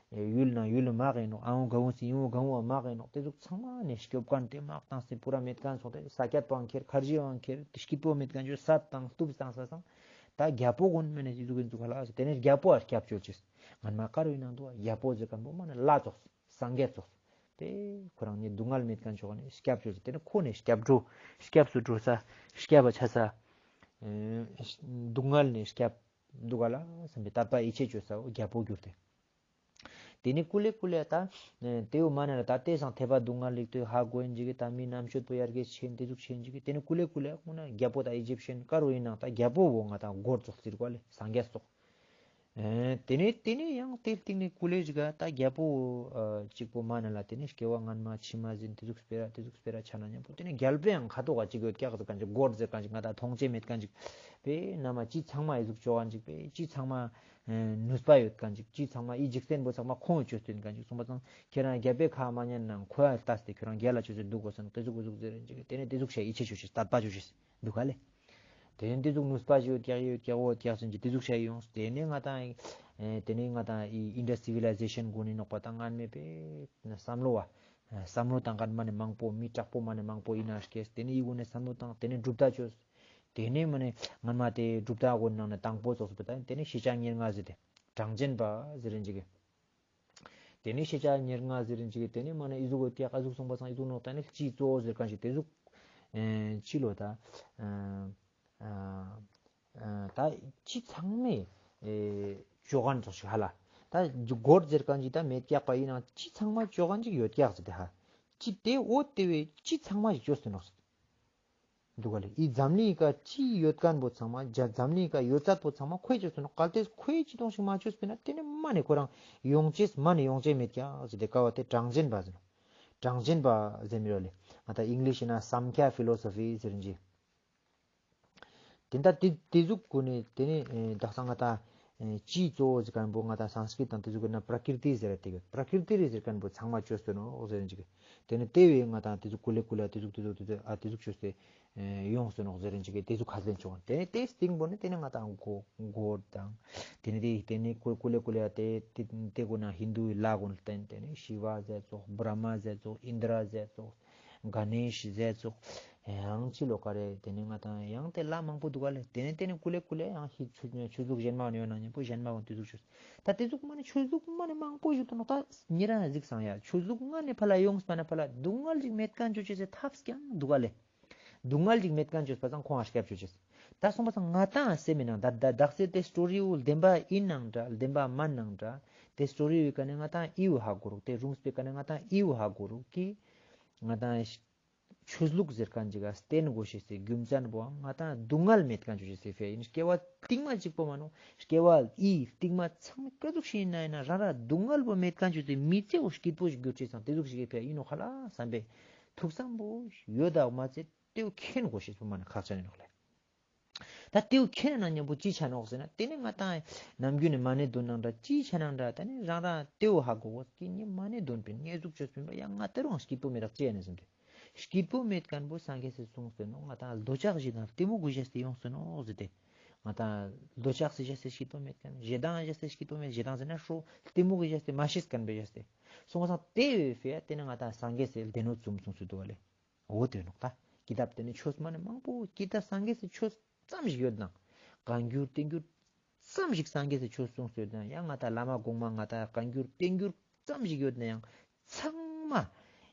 ཡུལ་ན་ཡུལ་མ་གི་ནོག། ཨ་འོ་ག་འོ་སི་ཡིན་འོ་ག་འོ་མ་གི་ནོག། དེ་ཙོགས་ཚང་མ་ནས་སྐྱོབ་མཁན་དེ་མ་བཏང་སྟེ་པུ་ར་མེད་མཁན་ཙོགས་དེ་ས་ཀྱད་པའང་ཁྱེར་ཁར་ཇི་ཡང་ཁྱེར་དེ་སྐྱིད་པོ་མེད་མཁན་ཅོ་ས་དང་སྟུབ་བཏང་ས་སང་ད་རྒྱལ་པོ་ཀུན་མེད་ནས་དེ་ཟུག་ཡིན་ཙུག་ཧ་ལ་ཟེར་དེ་ནས་རྒྱལ་པོ་ཨ་སྐྱབས་བཅོལ་ཅེས། ངན་མ་དཀར་བོའི་ནང་དུ་རྒྱལ་པོ་ཟེར་མཁན་པོ་མ་ནི་ལྷ་ཙོགས། སངས་རྒྱས་ཙོགས། དེ་ཁོ་རང་ཉིད་སྡུག་བསྔལ་མེད་མཁན་ཆོག་ནས་སྐྱབས་བཅོལ་ཟེར། དེ་ནི་ཁོ་ནས་སྐྱབས་འགྲོ། སྐྱབས་སུ་འགྲོ་ས། སྐྱབས་པ་ཆ་ས། ཨེ་སྡུག་བསྔལ་ནས་སྐྱབས་འདུག་ག་ལ་བསམ་པའི་དད་པ་ཡིད་ཆེས་བཅོལ་ས་འོ་རྒྱལ་པོ་གྱུར་ཏེ། དེ་ནི་ཀུ་ལེ་ཀུ་ལེ་ད་དེའུ་མ་ནི་ལ་ད་དེ་སང་ཐེ་བ་སྡུག་བསྔལ་རིག་ཏུ་ཧ་གོ་ཡིན་ཅིག་གི་ད་མི་རྣམ་དཔྱོད་པོ་ཡར་རྒྱས་ཆེན་དེ་ཟུག་ཆེན་ཅིག་གི་དེ་ནི་ཀུ་ལེ་ཀུ་ལེ་ཁོ་ན་རྒྱལ་པོ་ད་ཨི་ཇིབ་ཤན་དཀར་བོ་ཡིན་ནང་ད་རྒྱལ་པོ་བོ་ང་ད་སྒོར་ཙོགས་ཟེར་གོ་ལེ་སངས་རྒྱས་ཙོགས། ཨེ་དེ་ནས་དེ་ནས་ཡང་དེ་སྟེང་ནས་ཀུ་ལེ་ཞིག་ག་ད་རྒྱལ་པོ་ཨ་གཅིག་པོ་མ་ན་ལ་དེ་ནས་སྐྱེ་བ་སྔན་མ་ཕྱི་མ་ཟིན་དེ་ཟུག་སྤེ་ར་དེ་ཟུག་སྤེ་ར་ཆ་ན་མཉམ་པོ་དེ་ནས་རྒྱལ་པོའི་ཡང་ཁ་དོག་ག་གཅིག་ཡོད་ཀྱག་ཟེར་མཁན་ཅིག་སྒོར་ཟེར་མཁན་ཅིག་ང་ད་མཐོང་ཆེ་མེད་མཁན་ཅིག་པས་ན་མ་ཅི་ཚང་མ་ཨི་ཟུག་ཅོ་མཁན་ཅིག་པས་ཅི་ཚང་མ་ཨེ་ནུས་པ་ཡོད་མཁན་ཅིག་ཅི་ཚང་མ་ཨི་འཇིག་རྟེན་པོ་ཚང་མ་ཁོང་ཅོས་ཏེ་མཁན་ཅིག་གསུངས་པ་ཙང་ཁྱེད་རང་རྒྱལ་པོའི་ཁ་མ་ཉན་ནང་ཁོ་ཡང་ལྟས་ཏེ་ཁྱོད་རང་རྒྱལ་ལ་ཅོས་ཏེ་འདུག་གོ་སོང་དེ་ཟུག་གོ་ཟུག་ཟེར་མཁན་ཅིག་དེ་ནས་དེ་ཟུག་ཤ་ཡིད་ཆེས་ཅོ་ཤེས་དད་པ་ཅོ་ཤེས་འདུག་ག་ལེ། དེ་ནས་དེ་ཟུག་ནུས་པ་ཞིག་ཡོད་ཀྱག་ཡོད་ཀྱག་ཟེར་གྱི་དེ་ཟུག་ཤ་ཡོངས། དེ་ནས་ང་དང་ཨེ་དེ་ནས་ང་དང་ཨི་ཨིན་ཌས་སི་ཝི་ལའི་ཟེ་ཤན་གུན་ནི་ནོག་པ་དང་སྔན་མེད་པའི་བསམ་བློ་བ་བསམ་བློ་བཏང་མཁན་མ་ནི་མང་པོ་མི་དྲག་པོ་མ་ནི་མང་པོ་ཡིན་ན་སྐྱེས། དེ་ནས་ཨི་གུན་ནི་བསམ་བློ་བཏང་དེ་ནས་གྲུབ་མཐའ་ཅོས། དེ་ནས་མ་ནི་སྔན་མ་དེ་གྲུབ་མཐའ་གུན་ནང་ནས་དང་པོ་ཙོགས་སུ་བཏང་དེ་ནས་ཤེས་བྱ་ཉེར་ལྔ་ཟེར་ཏེ་གྲངས་ཅན་པ་ཟེར་རིན་ཅིག་གི་དེ་ནས་ཤེས་བྱ་ཉེར་ལྔ་ཟེར་རིན་ཅིག་གི་དེ་ནས་མ་ནི་ཨི་ཟུག་གི་ཀ་ཟུག་སོང་པ་སང་ཨི་ཟུག་ནོག་ད་ནི་སྤྱི་གཙོ་བོ་ཟེར་མཁན་ཞིག་དེ་ཟུག་ཨེ་ཅི་ལོ་ད་ཨ་ཨ་ད་ཅི་ཚང་མས་ཨེ་ཅོ་མཁན་ཙོགས་ཤིག་ཧ་ལ། ད་སྒོར་ཟེར་མཁན་ཞིག་ད་མེད་ཀྱག་པ་ཡིན་ནང་ཅི་ཚང་མ་ཅོ་མཁན་ཞིག་ཡོད་ཀྱག་ཟེར་ཏེ་ཧ། ཅི་དེ་འོ་དེ་བས་ཅི་ཚང་མ་ཞིག་ཅོས་ཏེ་ནོག་ཟེར། འདུག་ག་ལེ། འི་འཛམ་གླིང་ངི་ཀ་ཅི་ཡོད་ཁན་བོ་ཚང་མ་ཇ་འཛམ་གླིང་ངི་ཀ་ཡོད་ཚད་བོ་ཚང་མ་ཁོའི་ཅོས་སོང་ནོག། གལ་ཏེ་ཁོའི་ཅི་ཏོང་ཞིག་མ་ཅོས་པིན་ན་ཏེ་ནེ་མ་ནེ་ཁོ་རང་ཡོང་ཅེས་མ་ནེ་ཡོང་ཅེས་མེད་ཀྱག་ཟེར་ཏེ་ཀ་བོ་ཏེ་གྲངས་ཅན་པ་ཟེར་ནོག། གྲངས་ཅན་པ་ཟེར་མི་རོ་ལེ། ང་ཏང་ཨིང་ལིཤ་ན་སམ་ཁྱ་ཕི་ལོ་སོ་ཕི་ཟེར་ཨིན་ཅིག། ཏེ་ད་ཏེ་ཏེ་ཟུག་གུན་ནི་ཏེ་ནེ་ཨེ་དག་ས་ང་ཏང་ཨེ་ཅི་གཙོ་བོ་ཟེར་ཁན་བོ་ང་ཏང་སཾ་སྐྲྀཏ་དང་ཏེ་ཟུག་གི་ན་པྲ་ཀིརྟི་ཟེར་ར་ཏེ་གི་པྲ་ཀིརྟི་རི་ཟེར་ཁན་བོ་ཚང་མ་ཅོས་སོང་ནོག་ཟེར་ཨིན་ཅིག། ཏེ་ནེ་ཏེ་བས་ང་ཏང་ཏེ་ཟུག་ཀུ་ལེ་ཀུ་ལེ་ཏེ་ཟུག་ཏེ་ཟུག་ཏེ་ཟུག་ཨ་ཏེ་ཟུག་ཅོས་ཏེ་ཨེ་ཡོང་སོང་ནོག་ཟེར་ཨིན་ཅིག་གི་ཏེ་ཟུག་ཁས་ལེན་ཅོ་ག་ཏེ་ནེ་ཏེ་སྟིང་བོ་ནེ་ཏེ་ནེ་ང་ཏང་གོ་གོཌ་དང་ཏེ་ནེ་ཏེ་ཏེ་ནེ་ཀུ་ཀུ་ལེ་ཀུ་ལེ་ཏེ་ཏེ་ཏེ་གུན་ན་ཧིན་དུའི་ལྷ་གུན་བསྟེན་ཏེ་ནེ་ཤི་ཝ་ཟེར་ཙོགས་བྲ་མ་ཟེར་ཙོགས་ཨིནྡྲ་ཟེར་ཙོགས་ག་ནེཤ་ཟེར་ཙོགས་ཡང་ཅི་ལོ་ཀ་རེ་ཏེ་ནེ་ང་ཏང་ཡང་ཏེ་ལྷ་མང་པོ་འདུག་ག་ལེ། ཏེ་ནེ་ཏེ་ནེ་ཀུ་ལེ་ཀུ་ལེ་ཡང་ཧི་ཆོས་ཆོས་ལུགས་གཞན་མ་ཡོང་ན་ཉམ་པོ་གཞན་མ་གུན་ཏེ་ཟུག་ཅོས། ད་ཏེ་ཟུག་མ་ནེ་ཆོས་ལུགས་མ་ནེ་མང་པོ་ཞིག་འདུག་ནོག། ད་ཉེ་རང་གཟིགས་སང་ཡ་ཆོས་ལུགས་མ་ནེ་ཕ་ལ་ཡོངས་པ་ན་ཕ་ལ་སྡུག་བསྔལ་ཞིག་མེད་ཁན་ཅོ་ཅེས་སི་ཐབས་ཀྱང་འདུག་ག་ལེ། སྡུག་བསྔལ་ཞིག་མེད་ཁན་ཅོས་པ་སང་ཁོང་ང་སྐྱབས་ཅོ་ཅེས། ད་སོང་པ་སང་ང་ཏང་སེམས་མི་ནང་ད་ད་དག་ས་ཏེ་སི་ཊོ་རི་བོ་བདེན་པ་ཨིན་ནང་འདྲ་བདེན་པ་མན་ནང་འདྲ་ཏེ་སི་ཊོ་རི་བོའི་ཀ་ནེ་ང་ཏང་འི་བོ་ཧ་གོ་རུག། ཏེ་སྒྲུངས་པའི་ཀ་ནེ་ང་ཏང་འི་བོ་ཧ་གོ་རུག་གི་ང་ཏང་ཆོས་ལུགས་ཟེར་ཁན་ཅིག་ག་བསྟེན་དགོས་ཤེས་སི་རྒྱུ་མཚན་བོའང་ང་ཏང་སྡུག་བསྔལ་མེད་ཁན་ཅོ་ཅེས་སི་ཕིའ་ཨིན། སྐྱེ་བ་སྟིང་མ་ཅིག་པོ་མ་ནོག། སྐྱེ་བ་འི་སྟིང་མ་ཚང་མ་ཀ་ཟུག་ཞིག་ཨིན་ན་ཨིན་ན་རང་རང་སྡུག་བསྔལ་བོ་མེད་ཁན་ཅོ་ཅེས་སི་མི་ཚེ་བོ་སྐྱིད་པོ་ཞིག་གྱུར་ཅེས་སང་ཏེ་ཟུག་ཞིག་གི་ཕིའ་ཨིན་ནོག་ཁ་ལ་བསམ་པའི་ཐུགས་བསམ་བོ་ཡོད་དག་མ་ཚད་ཏེ་བོ་མཁྱེན་དགོས་ཤེས་པོ་མ་ནེ་ཁག་ཅན་ཨིན་ནོག་ལེ། ད་ཏེ་བོ་མཁྱེན་ན་ཉམ་པོ་ཅི་ཆ་ནོག་ཟེར་ན་ཏེ་ནེ་ང་ཏང་ནམ་རྒྱུན་ནེ་མ་ཎི་འདོན་ནང་འདྲ་ཅི་ཆ་ནང་འདྲ་ད་ནི་རང་རང་ཏེ་བོ་ཧ་གོ་གོས་ཀི་ངས་མ་ཎི་འདོན་པིན་ངས་ཟུག་ཅོས་པིན་པ་ཡང་ང་ཏེ་རུ་སྐྱིད་པོ་མི་རག་ཅི་ཡ་ནེ་ཟེར་ཏེ། སྐྱིད་པོ་མེད་ཁན་བོ་སངས་རྒྱས་སི་གསུངས་ཏེ་ནོག། ང་ཏང་འདོད་ཆགས་ཞེ་སྡང་གཏི་མུག་གི་བཞག་སྟེ་ཡོངས་ཏེ་ནོག་ཟེར་ཏེ། ང་ཏང་འདོད་ཆགས་སི་བཞག་སྟེ་སྐྱིད་པོ་མེད་ཁན་ཞེ་སྡང་བཞག་སྟེ་སྐྱིད་པོ་མེད་ཞེ་སྡང་ཟེར་ན་ཧྲོ་གཏི་མུག་གི་བཞག་སྟེ་མ་ཤེས་ཁན་བོ་བཞག་སྟེ། སོང་པ་སང་ཏེ་བོའི་ཕིའ་ཏེ་ནེ་ང་ཏང་སངས་རྒྱས་སི་སྡེ་སྣོད་ཙུམ་གསུངས་སུ་འདུག་པ་ལེ། འོ་ཏེ་ནོག་ད། ཀི་ཏབ་ཏེ་ནེ་ཆོས་མ་ནེ་མང་པོ་ཀི་ཏབ་སངས་རྒྱས་སི་ཆོས་ཙམ་ཞིག་ཡོད་ནང་། བཀའ་འགྱུར་བསྟན་འགྱུར་ཙམ་ཞིག་སངས་རྒྱས་སི་ཆོས་གསུངས་སུ་ཡོད་ནང་ཡང་ང་ཏང་བླ་མ་གོང་མ་ང་ཏང་བཀའ་འགྱུར་བསྟན་འགྱུར་ཙམ་ཞིག་ཡོད་ན་ཡང་ཚང་མ་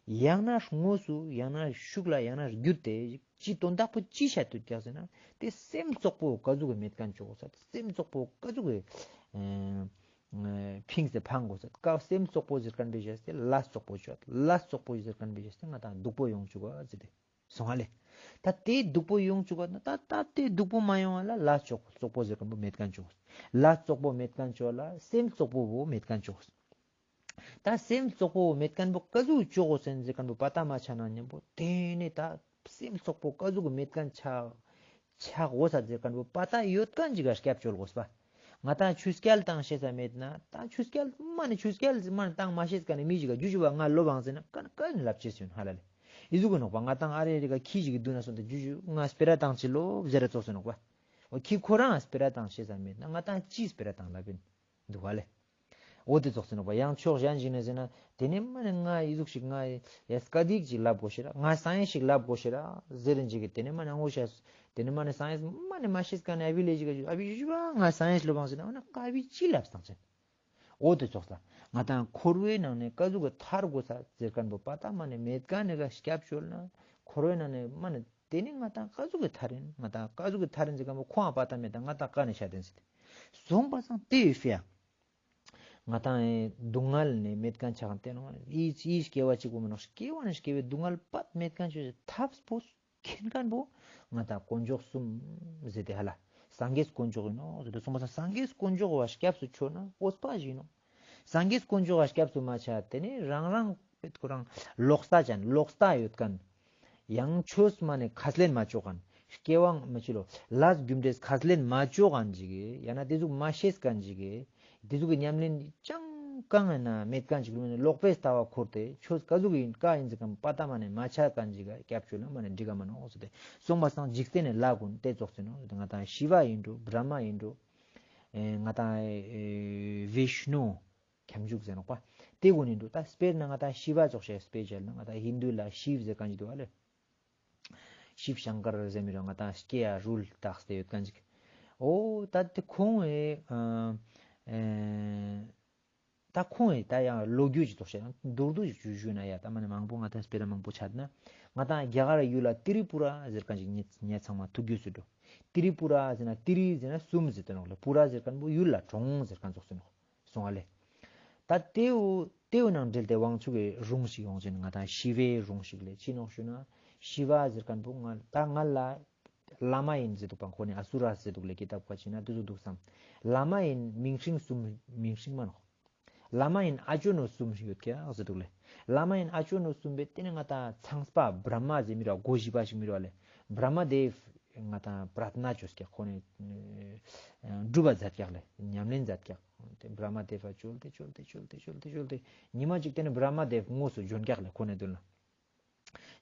ཡང་ན་དངོས་སུ་ཡང་ན་ཤུགས་ལ་ཡང་ན་བརྒྱུད་དེ་ཅི་དོན་དག་པོ་ཅི་བཤད་དུག་ཀྱག་ཟེར་ན་ཏེ་སེམས་བཙོག་པོ་ཀ་ཟུག་གི་མེད་ཁན་ཅོ་གོས་ས་སེམས་བཙོག་པོ་ཀ་ཟུག་གི་ཨེ་ཨེ་ཕིངས་ཏེ་ཕང་གོས་ས་ཀ་སེམས་བཙོག་པོ་ཟེར་ཁན་བོའི་བཞག་སྟེ་ལས་བཙོག་པོ་ཅོ་ལས་བཙོག་པོ་ཟེར་ཁན་བོའི་བཞག་སྟེ་ང་ཏང་སྡུག་པོ་ཡོང་ཅུག་ག་ཟེར་ཏེ། སོང་ང་ལེ། ད་ཏེ་སྡུག་པོ་ཡོང་ཅུག་ག་ན་ད་ད་ཏེ་སྡུག་པོ་མ་ཡོང་བ་ལ་ལས་བཙོག་བཙོག་པོ་ཟེར་ཁན་བོ་མེད་ཁན་ཅོ། ལས་བཙོག་པོ་མེད་ཁན་ཅོ་ལ་སེམས་བཙོག་པོ་བོ་མེད་ཁན་ཅོ། ད་སེམས་བཙོག་པོ་མེད་ཁན་བོ་ཀ་ཟུག་ཅོ་གོས་ཟེར་ཁན་བོ་པ་ཏ་མ་ཆ་ན་ཉམ་པོ་ཏེ་ནེ་ད་སེམས་བཙོག་པོ་ཀ་ཟུག་མེད་ཁན་ཆ་ཆ་གོས་ས་ཟེར་ཁན་བོ་པ་ཏ་ཡོད་ཁན་ཅིག་ག་སྐྱབས་བཅོལ་གོས་པ། ང་ཏང་ཆུ་རྐྱལ་བཏང་ཤེས་ས་མེད་ན་ད་ཆུ་རྐྱལ་མ་ནེ་ཆུ་རྐྱལ་མ་ནེ་བཏང་མ་ཤེས་ཁན་ནི་མི་ཞིག་ག་ཇུ་ཇུ་བ་ང་ལོབ་བང་ཟེར་ན་ཀ་ནེ་ཀ་ནེ་ལབ་ཅེས་ཡོད་ཧ་ལ་ལེ། ཨི་ཟུག་གི་ནོག་པ་ང་ཏང་ཨ་རེ་རེ་ག་ཁྱི་ཞིག་གི་དུན་ན་སོང་སྟེ་ཇུ་ཇུ་ང་སྤེ་ར་བཏང་ཅི་ལོབ་ཟེར་ར་ཙོགས་སེ་ནོག་པ། འོ་ཁྱི་ཁོ་རང་སྤེ་ར་བཏང་ཤེས་ས་མེད་ན་ང་ཏང་ཅི་སྤེ་ར་བཏང་ལབ་ཨིན་འདུག་པ་ལེ། འོ་ཏེ་ཙོགས་སེ་ནོག་པ་ཡང་ཕྱོགས་གཞན་ཞིག་ནེ་ཟེར་ན་ཏེ་ནེ་མ་ནེ་ང་ཨི་ཟུག་ཞིག་ང་ཡ་སྐད་ཡིག་ཅིག་ལབ་གོས་ཤེས་ར་ང་སའེན་སི་ཞིག་ལབ་གོས་ཤེས་ར་ཟེར་རིན་ཅིག་གི་ཏེ་ནེ་མ་ནེ་ངོ་ཤེས། ཏེ་ནེ་མ་ནེ་སའེན་སི་མ་ནེ་མ་ཤེས་ཁན་ནི་ཨ་བི་ལེ་ཞིག་ག་ཨ་བི་ཞུ་བ་ང་སའེན་སི་ལོབ་བང་ཟེར་ན་འོ་ན་ཀ་བི་ཅི་ལབ་སང་ཅན། འོ་ཏེ་ཙོགས་ལ་ང་ཏང་འཁོར་བའི་ནང་ནེ་ཀ་ཟུག་གི་ཐར་གོས་ས་ཟེར་ཁན་བོ་པ་ཏ་མ་ནེ་མེད་ཁན་ནི་ག་སྐྱབས་བཅོལ་ན་འཁོར་བའི་ནང་ནེ་མ་ནེ་ཏེ་ནེ་ང་ཏང་ཀ་ཟུག་གི་ཐར་ཨིན་ང་ཏང་ཀ་ཟུག་གི་ཐར་ཨིན་ཟེར་ཁན་བོ་ཁོང་ང་པ་ཏ་མེད་ད་ང་ཏང་ཀ་ནེ་ཤ་ཏེན་ཟེར་ཏེ། སོང་པ་སང་ཏེ་ཡོད་ཕིའ། ང་ཏང་ཨེ་སྡུག་བསྔལ་ནེ་མེད་ཁན་ཆ་ཁན་ཏེ་ནོག་ཨི་ཨི་སྐྱེ་བ་ཅིག་པོ་མ་ནོག་སྐྱེ་བ་ནེ་སྐྱེ་བའི་སྡུག་བསྔལ་པ་མེད་ཁན་ཅོ་ཅེས་ཐབས་པོ་མཁྱེན་ཁན་བོ་ང་ཏང་དཀོན་མཆོག་གསུམ་ཟེར་ཏེ་ཧ་ལ། སངས་རྒྱས་དཀོན་མཆོག་ཨིན་ནོག་ཟེར་ཏེ་སོང་པ་སང་སངས་རྒྱས་དཀོན་མཆོག་བ་སྐྱབས་སུ་མཆིའོ་ན་འོས་པ་ཞིག་ཨིན་ནོག་སངས་རྒྱས་དཀོན་མཆོག་བ་སྐྱབས་སུ་མ་མཆིའ་ཏེ་ནེ་རང་རང་ཁོ་རང་ལོག་ལྟ་ཅན་ལོག་ལྟ་ཡོད་ཁན། ཡང་ཆོས་མ་ནེ་ཁས་ལེན་མ་ཅོ་ཁན། སྐྱེ་བ་མ་ཅི་ལོ་ལས་རྒྱུ་འབྲས་ཁས་ལེན་མ་ཅོ་ཁན་ཅིག་གི་ཡང་ན་ཏེ་ཟུག་མ་ཤེས་ཁན་ཅིག་གི་ཏེ་ཟུག་གི་ཉམས་ལེན་ཅང་ཀ་ནེ་མེད་ཁན་ཅིག་ལོ་ལོག་པའི་ལྟ་བ་འཁོར་ཏེ་ཆོས་ཀ་ཟུག་གི་ཀ་ཨིན་ཟེར་ཁན་པ་ཏ་མ་ནེ་མ་ཆ་ཁན་ཅིག་ག་སྐྱབས་བཅོལ་ན་མ་ནེ་འགྲིག་ག་མ་ནོག་ཟེར་ཏེ་སོང་པ་སང་འཇིག་རྟེན་ནི་ལྷ་གུན་ཏེ་ཙོགས་སེ་ནོག་ཟེར་ཏེ་ང་ཏང་ཤི་བ་ཨིན་འགྲོ་བྷྲ་མ་ཨིན་འགྲོ་ཨེ་ང་ཏང་ཨེ་བི་ཤ་ནུ་ཁྱབ་འཇུག་ཟེར་ནོག་པ། ཏེ་གུན་ནི་འདུག་ད་སྤེར་ན་ང་ཏང་ཤི་བ་ཙོགས་ཤིག་སྤེ་ཆ་ལ་ང་ཏང་ཧིན་དུ་ལ་ཤིབ་ཟེར་ཁན་ཅིག་འདུག་ཨ་ལེ། ཤིབ་ཤང་ཀར་ཟེར་མི་ར་ང་ཏང་སྐེ་ཡ་རུལ་ཏགས་ཏེ་ཡོད་ཁན་ཅིག་འོ་ད་ཏེ་ཁོང་ཨེ་ཨ་ཨེ་ད་ཁོང་ཨེ་ད་ཡང་ལོ་རྒྱུས་ཅིག་ཙོགས་ཤིག་མདོར་བསྡུས་ཤིག་ཞུས་ན་ཡ་ད་མ་ནེ་མང་པོ་ང་ཏང་སྤེ་ར་མང་པོ་ཆ་ན་ང་ཏང་རྒྱ་གར་ཡུལ་ལ་ཏི་རི་པུ་ར་ཟེར་ཁན་ཅིག་ངེ་ཚང་མ་ཐུགས་རྒྱུས་སུ་འགྲོ། ཏི་རི་པུ་ར་ཟེར་ན་ཏི་རི་ཟེར་ན་གསུམ་ཟེར་ཏེ་ནོག་ལེ། པུ་ར་ཟེར་ཁན་བོ་ཡུལ་ལ་གྲོང་ཟེར་ཁན་ཙོགས་སེ་ནོག་སོང་ཨ་ལེ། ད་ཏེའུ་ཏེའུ་ནང་འབྲེལ་ཏེ་དབང་ཕྱུག་གི་སྒྲུང་ཞིག་ཡོང་ཅེན་ང་ཏང་ཤི་བའི་སྒྲུང་ཞིག་ལེ་ཅི་ནོག་ཞུ་ན་ ཤི་བ་ཟེར་ཁན་པོ་ང་ད་ང་ལ་བླ་མ་ཡིན་ཟེར་དུག་པ། ཁོ་ནི་ཨ་སུ་ར་ཟེར་དུག་ལེ། ཀི་ཏབ་ཁ་ཅིག་ན་དེ་ཟུག་དུག་སམ། བླ་མ་ཡིན་མིང་སྲིང་གསུམ། མིང་སྲིང་མ་ནོག། བླ་མ་ཡིན་ཨ་ཅོ་ནོ་གསུམ་ཡོད་ཀྱག་ཟེར་དུག་ལེ། བླ་མ་ཡིན་ཨ་ཅོ་ནོ་གསུམ་པོ་དེ་ནི་ང་ཏང་ཚངས་པ་བྲཧྨ་ཟེར་མི་ར་སྒོ་བཞི་པ་ཞིག་མི་ར་ལེ། བྲཧྨ་དེབ་ང་ཏང་པྲར་ཐ་ན་ཅོས་ཀྱག། ཁོ་ནི་སྒྲུབ་པ་མཛད་ཀྱག་ལེ། ཉམས་ལེན་མཛད་ཀྱག། དེ་བྲཧྨ་དེབ་ཕ་ཅོལ་ཏེ་ཅོལ་ཏེ་ཅོལ་ཏེ་ཅོལ་ཏེ་ཅོལ་ཏེ་ཉི་མ་ཅིག་དེ་ནི་བྲཧྨ་དེབ་དངོས་སུ་བྱོན་ཀྱག་ལེ། ཁོ་ནི་དུན་ལ།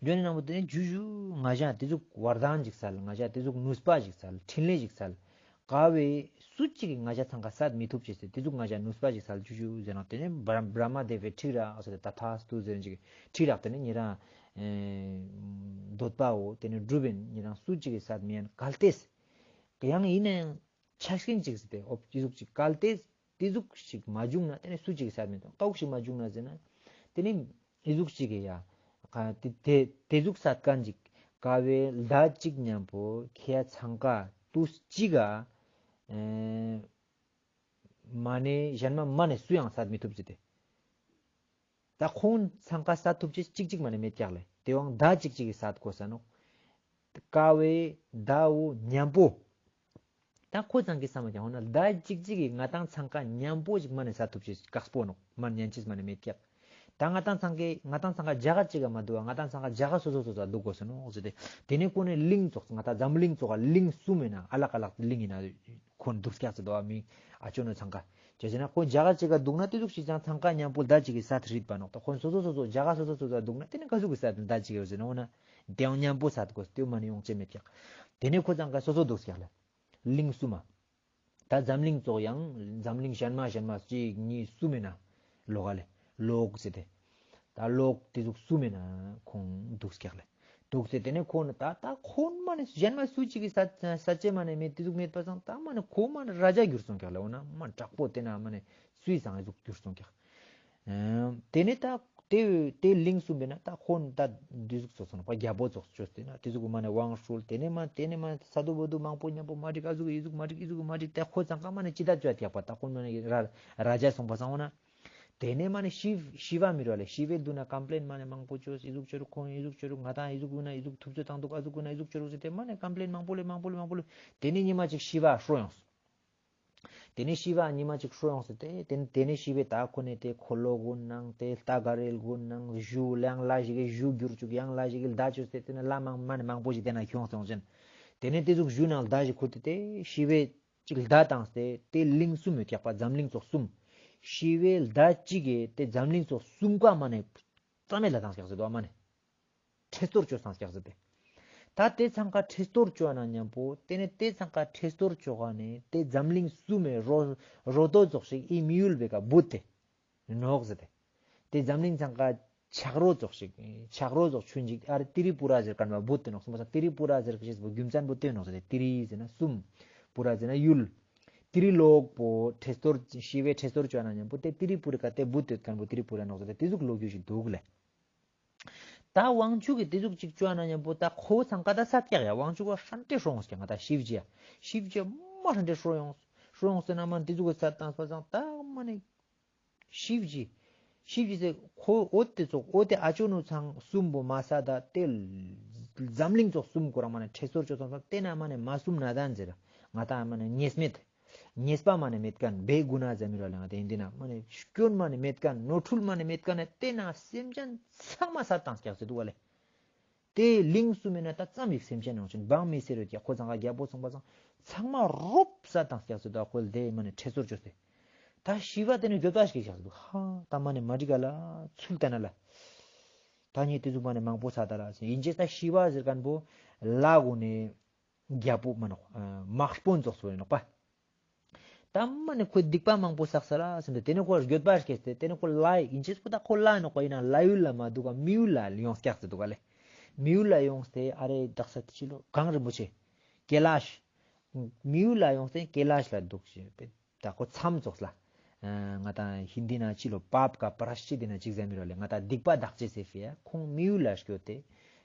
ཇོ་ནི་ནང་པོ་དེ་ནི་ཇུ་ཇུ་ང་ཞ་དེ་ཟུག་བར་དན་ཅིག་སལ། ང་ཞ་དེ་ཟུག་ནུས་པ་ཅིག་སལ། ཕྲིན་ལས་ཅིག་སལ། ཀ་བོའི་སུ་ཅིག་གི་ང་ཞ་ཚང་ཀ་སད་མི་ཐུབ་ཅེས་ཟེར། དེ་ཟུག་ང་ཞ་ནུས་པ་ཅིག་སལ་ཇུ་ཇུ་ཟེར་ན། དེ་ནི་བྲ་བྲ་མ་དེ་བོའི་ཁྲིག་ར་ཨ་སོ་དེ་ཏ་ཐཱ་སི་ཏུ་ཟེར་ཅིག་ཁྲིག་རག། དེ་ནི་ཉེ་རང་འདོད་པའོ་དེ་ནི་སྒྲུབ་ཡིན། ཉེ་རང་སུ་ཅིག་གི་སད་མི་ཡན་གལ་ཏེས་ཡང་ཡིན་ན་ཡང་ཆ་ཤིང་ཅིག་ཟེར་ཏེ། འོ་ཨི་ཟུག་ཅིག་གལ་ཏེ་ཏེ་ཟུག་ཅིག་མ་བྱུང་ན་ཏེ་ནེ་སུ་ཅིག་གི་སད་མི་ཐོང་། ཀ་ཟུག་ཅིག་མ་བྱུང་ན་ཟེར་ན། ཏེ་ནེ་ཨི་ཟུག་ཅིག་གི་ཡ་ཏེ་ཏེ་ཏེ་ཟུག་སད་ཁན་ཅིག་ཀ་བོའི་ཟླ་ཅིག་ཉམ་པོ་ཁྱེད་ཚང་ཀ་ཏུས་ཅིག་ག་ཨེ་མ་ནེ་ཞན་མ་མ་ནེ་སུ་ཡང་སད་མི་ཐུབ་ཟེར་ཏེ། ཏ་ཁོང་ཚང་ཀ་སད་ཐུབ་ཅེས་ཅིག་ཅིག་མ་ནེ་མེད་ཀྱག་ལེ། ཏེ་བོའང་ཟླ་ཅིག་ཅིག་གི་སད་གོས་ས་ནོག། ཀ་བོའི་ཟླ་བོ་ཉམ་པོ། ཏ་ཁོ་ཚང་གི་སམ་ཀྱང་འོ་ན་ཟླ་ཅིག་ཅིག་གི་ང་དང་ཚང་ཀ་ཉམ་པོ་ཅིག་མ་ནེ་སད་ཐུབ་ཅེས་ཀག་སྤོ་ནོག། མ་ཉན་ཅེས་མ་ནེ་མེད་ཀྱག། ཏ་ང་དང་ཚང་ཀ་ང་དང་ཚང་ཀ་ཇ་ག་ཅིག་ག་མ་དུག་པ། ང་དང་ཚང་ཀ་ཇ་ག་སོ་སོ་སོ་སོ་དུག་གོས་ས་ནོག་ཟེར་ཏེ། ཏེ་ནེ་ཁོ་ནི་གླིང་ཙོགས་ང་དང་འཛམ་གླིང་ཙོགས་ཀ་གླིང་གསུམ་ཨིན་ན་ཨ་ལག་ཨ་ལག་གླིང་ཨིན་ན་ཁོ་ནི་དུག་ཀྱག་ཟེར་དོ་བ་མི་ཨ་ཅོ་ནོ་ཚང་ཀ། ཅི་ཟེར་ན་ཁོ་ཇ་ག་ཅིག་ག་དུག་ན་ཏེ་ཟུག་ཅིག་ཅང་ཚང་ཀ་ཉམ་པོ་ཟླ་ཅིག་གི་སད་རིད་པ་ནོག། ཏ་ཁོ་ནི་སོ་སོ་སོ་སོ་ཇ་ག་སོ་སོ་སོ་སོ་དུག་ན་ཏེ་ནེ་ཀ་ཟུག་གི་སད་ཟླ་ཅིག་གི་ཟེར་ན་འོ་ན་ཏེ་ཡང་ཉམ་པོ་སད་གོས་ཏེ་མ་ནེ་ཡོང་ཅེས་མེད་ཀྱག། ཏེ་ནེ་ཁོ་ཚང་ཀ་སོ་སོ་དུག་ཀྱག་ལེ། གླིང་གསུམ་མ། ཏ་འཛམ་གླིང་ཙོགས་ཡང་འཛམ་གླིང་ཞན་མ་ཞན་མ་ཅིག་གཉིས་གསུམ་ཨིན་ན་ལོག་ག་ལེ། ལོག་ཟེར་ཏེ། ཏ་ལོག་ཏེ་ཟུག་གསུམ་ཨིན་ན་ཁོང་དུག་ཀྱག་ལེ། དུག་ཟེར་ཏེ་ནེ་ཁོ་ནི་ཏ་ཏ་ཁོ་མ་ནེ་ཞན་མ་སུ་ཅིག་གི་སད་ཅེས་མ་ནེ་མེད་ཏེ་ཟུག་མེད་པ་སང་ཏ་མ་ནེ་ཁོ་མ་ནེ་ར་ཇ་གྱུར་སོང་ཀྱག་ལེ། འོ་ན་མ་དྲག་པོ་ཏེ་ན་མ་ནེ་སུའི་སང་ཨི་ཟུག་གྱུར་སོང་ཀྱག། ཨེ་ཏེ་ནེ་ཏ་ཏེ་ཏེ་གླིང་གསུམ་པའི་ནང་ཏ་ཁོ་ནི་ཏ་ཏེ་ཟུག་སོང་ནོག་པ། རྒྱལ་པོ་ཙོགས་ཅོས་ཏེ་ན་ཏེ་ཟུག་མ་ནེ་དབང་སྲོལ་ཏེ་ནེ་མ་ཏེ་ནེ་མ་སད་དོ་བོ་དོ་མང་པོ་ཉམ་པོ་མ་འགྲིག་ཨ་ཟུག་ཨི་ཟུག་མ་འགྲིག་ཨི་ཟུག་མ་འགྲིག་ཏ་ཁོ་ཚང་ཀ་མ་ནེ་ཅི་ཏ་ཅོ་ཡ་ཀྱག་པ། ཏ་ཁོ་མ་ནེ་ར་ར་ཇ་སོང་པ་སང་འོ་ན། ཏེ་ནེ་མ་ནེ་ཤི་ཤི་བ་མི་རོ་ལེ། ཤི་བའི་དུན་ན་ཀམ་པི་ལེན་མ་ནེ་མང་པོ་ཅོས། ཨི་ཟུག་ཅོ་རུག་ཁོང་ཨི་ཟུག་ཅོ་རུག་ང་དང་ཨི་ཟུག་གུན་ན་ཨི་ཟུག་ཐུབ་ཚོད་བཏང་དུག་ཨ་ཟུག་གུན་ན་ཨི་ཟུག་ཅོ་རུག་ཟེར་ཏེ་མ་ནེ་ཀམ་པི་ལེན་མང་པོ་ལེ་མང་པོ་ལེ་མང་པོ་ལེ། ཏེ་ནེ་ཉི་མ་ཅིག་ཤི་བ་ཤོར་ཡོངས། ཏེ་ནེ་ཤི་བའི་ཏ་ཁོ་ནེ་ཏེ་ཏེ་ནེ་ཤི་བའི་ཏ་ཁོ་ནེ་ཏེ་འཁོར་ལོ་གུན་ནང་ཏེ་ལྟ་ག་རེ་གུན་ནང་ཞུ་ཡང་ལ་ཞིག་གི་ཞུ་གྱུར་ཅུག་ཡང་ལ་ཞིག་གི་ཟླ་ཅོས་ཏེ་ཏེ་ནེ་ལ་མང་མ་ནེ་མང་པོ་ཞིག་ཏེ་ན་ཁྱོངས་སོང་ཅན། ཏེ་ནེ་ཏེ་ཟུག་ཞུ་ནང་ཟླ་ཞིག་ཁུར་ཏེ་ཏེ་ཤི་བའི་ཅིག་ཟླ་བཏང་སྟེ་ཏེ་གླིང་གསུམ་ཡོད་ཀྱག་པ། འཛམ་གླིང་ཙོགས་གསུམ། ཤི་བའི་ཟླ་ཅིག་གི་ཏེ་འཛམ་གླིང་ཙོགས་གསུམ་ཀ་མ་ནེ་རྩ་མེད་ལ་བཏང་ཀྱག་ཟེར་དོ་མ་ནེ། ཁྲེ་སྟོར་ཅོས་སང་ཀྱག་ཟེར་ཏེ། ཏ་ཏེ་ཚང་ཀ་ཁྲེ་སྟོར་ཅོ་ན་ཉམ་པོ་ཏེ་ནེ་ཏེ་ཚང་ཀ་ཁྲེ་སྟོར་ཅོ་ག་ནེ་ཏེ་འཛམ་གླིང་གསུམ་མེ་རོ་རོ་ཏོ་ཙོགས་ཤིག་ཨི་མི་ཡུལ་བེ་ཀ་བུད་དེ་ནོག་ཟེར་ཏེ། ཏེ་འཛམ་གླིང་ཚང་ཀ་ཆག་རོ་ཙོགས་ཤིག་ཆག་རོ་ཙོགས་ཆུན་ཅིག་ཨ་རེ་ཏི་རི་པུ་ར་ཟེར་ཁན་བ་བུད་དེ་ནོག་སོང་པ་སང་། ཏི་རི་པུ་ར་ཟེར་ཁན་ཞེས་པོ་རྒྱུ་མཚན་བུད་དེ་ནོག་ཟེར་ཏེ། ཏི་རི་ཟེར་ན་གསུམ། པུ་ར་ཟེར་ན་ཡུལ། ཏི་རི་ལོག་པོ་ཁྲེ་སྟོར་ཤི་བའི་ཁྲེ་སྟོར་ཅོ་ན་ཉམ་པོ་ཏེ་ཏི་རི་པུ་ར་ཀ་ཏེ་བུད་དེ་ཁན་བོ་ཏི་རི་པུ་ར་ནོག་ཟེར་ཏེ་ཏེ་ཟུག་ལོ་རྒྱུས་ཤིག་དུག་ལེ། ཏ་དབང་ཕྱུག་གི་ཏེ་ཟུག་ཅིག་ཅོ་ན་ཉམ་པོ་ཏ་ཁོ་ཚང་ཀ་ཏ་སད་ཀྱག་ཡ། དབང་ཕྱུག་ག་ཧྲན་ཏེ་ཤོར་ཡོངས་ཀྱག། ང་ཏ་ཤི་བྱི་ཡ་ཤི་བྱི་ཡ་མ་ཧྲན་ཏེ་ཤོར་ཡོངས། ཤོར་ཡོངས་ཟེར་ན་མ་ཏེ་ཟུག་གི་སད་བཏང་པ་སང་ཏ་མ་ནེ་ཤི་བྱི་ཤི་བྱི་ཟེར་ཁོ་འོ་ཏེ་ཙོགས་འོ་ཏེ་ཨ་ཅོ་ནུ་ཚང་གསུམ་པོ་མ་སད་ཏེ་འཛམ་གླིང་ཙོགས་གསུམ་ཁོ་རང་མ་ནེ་ཁྲེ་སྟོར་ཅོས་སོང་ཏེ་ན་མ་ནེ་མ་གསུམ་ན་དན་ཟེར་ང་ཏ་མ་ནེ་ཉེས་མེད། ཉེས་པ་མ་ནེ་མེད་ཁན་བེ་གུ་ན་ཟེར་མི་ར་ལེ། ང་ཏ་ཨིན་ཏེ་ན་མ་ནེ་སྐྱོན་མ་ནེ་མེད་ཁན་ནོར་འཁྲུལ་མ་ནེ་མེད་ཁན་ཏེ་ན་སེམས་ཅན་ཚང་མ་སད་བཏང་ཀྱག་ཟེར་དུག་ག་ལེ། ཏེ་གླིང་གསུམ་མེ་ན་ཏ་ཙམ་ཞིག་སེམས་ཅན་ཡོང་ཅིན་བང་མི་སེར་ཡོད་ཀྱག། ཁོ་ཚང་ཀ་རྒྱལ་པོ་སོང་པ་སང་ཚང་མ་རོབ་སད་བཏང་ཀྱག་ཟེར་དུག་ག་ལེ། མ་ནེ་ཁྲེ་སྟོར་ཅོས་ཏེ་ཏ་ཤི་བ་ཏེ་ནེ་འགྱོད་པ་ཞིག་ཀྱག་ཟེར་དུག། ཧ་ཏ་མ་ནེ་མ་འགྲིག་ག་ལ་ཚུལ་ལྟ་ན་ལ། ཏ་ངས་ཏེ་ཟུག་མ་ནེ་མང་པོ་སད་ད་ལ་ཟེར། ཨིན་ཅེས་ཏ་ཤི་བ་ཟེར་ཁན་བོ་ལ་གུན་ནེ་རྒྱལ་པོ་མ་ནོག། དམག་དཔོན་ཙོགས་སུ་ཨིན་ནོག་པ། ཏ་མ་ནེ་ཁོ་སྡིག་པ་མང་པོ་བསགས་ས་ལ་ཟེར་ཏེ་ཏེ་ནེ་ཁོ་འགྱོད་པ་སྐྱེས་ཏེ་ཏེ་ནེ་ཁོ་ལ་ཨིན་ཅེས་པོ་ཏ་ཁོ་ལ་ནོག་པ། ཨིན་ན་ལྷ་ཡུལ་ལ་མ་དུག་ག་མི་ཡུལ་ལ་ཡོངས་ཀྱག་ཟེར་དུག་ག་ལེ། མི་ཡུལ་ལ་ཡོངས་ཏེ་ཨ་རེ་དག་ས་ཏེ་ཅི་ལོ་གངས་རིན་པོ་ཆེ་ཀེ་ལཱཤ། མི་ཡུལ་ལ་ཡོངས་ཏེ་ཀེ་ལཱཤ་ལ་དུག་ཅེས་པེ། ཏ་ཁོ་མཚམས་ཙོགས་ལ། ཨ་ང་ཏ་ཧིན་དི་ན་ཅི་ལོ་པཱབ་ཀ་པྲ་ཤི་ཏི་ན་ཅིག་ཟེར་མི་རོ་ལེ། ང་ཏ་སྡིག་པ་དག་ཅེས་ཟེར་ཕི་ཡ་ཁོང་མི་ཡུལ་ལ་སྐྱོད་དེ།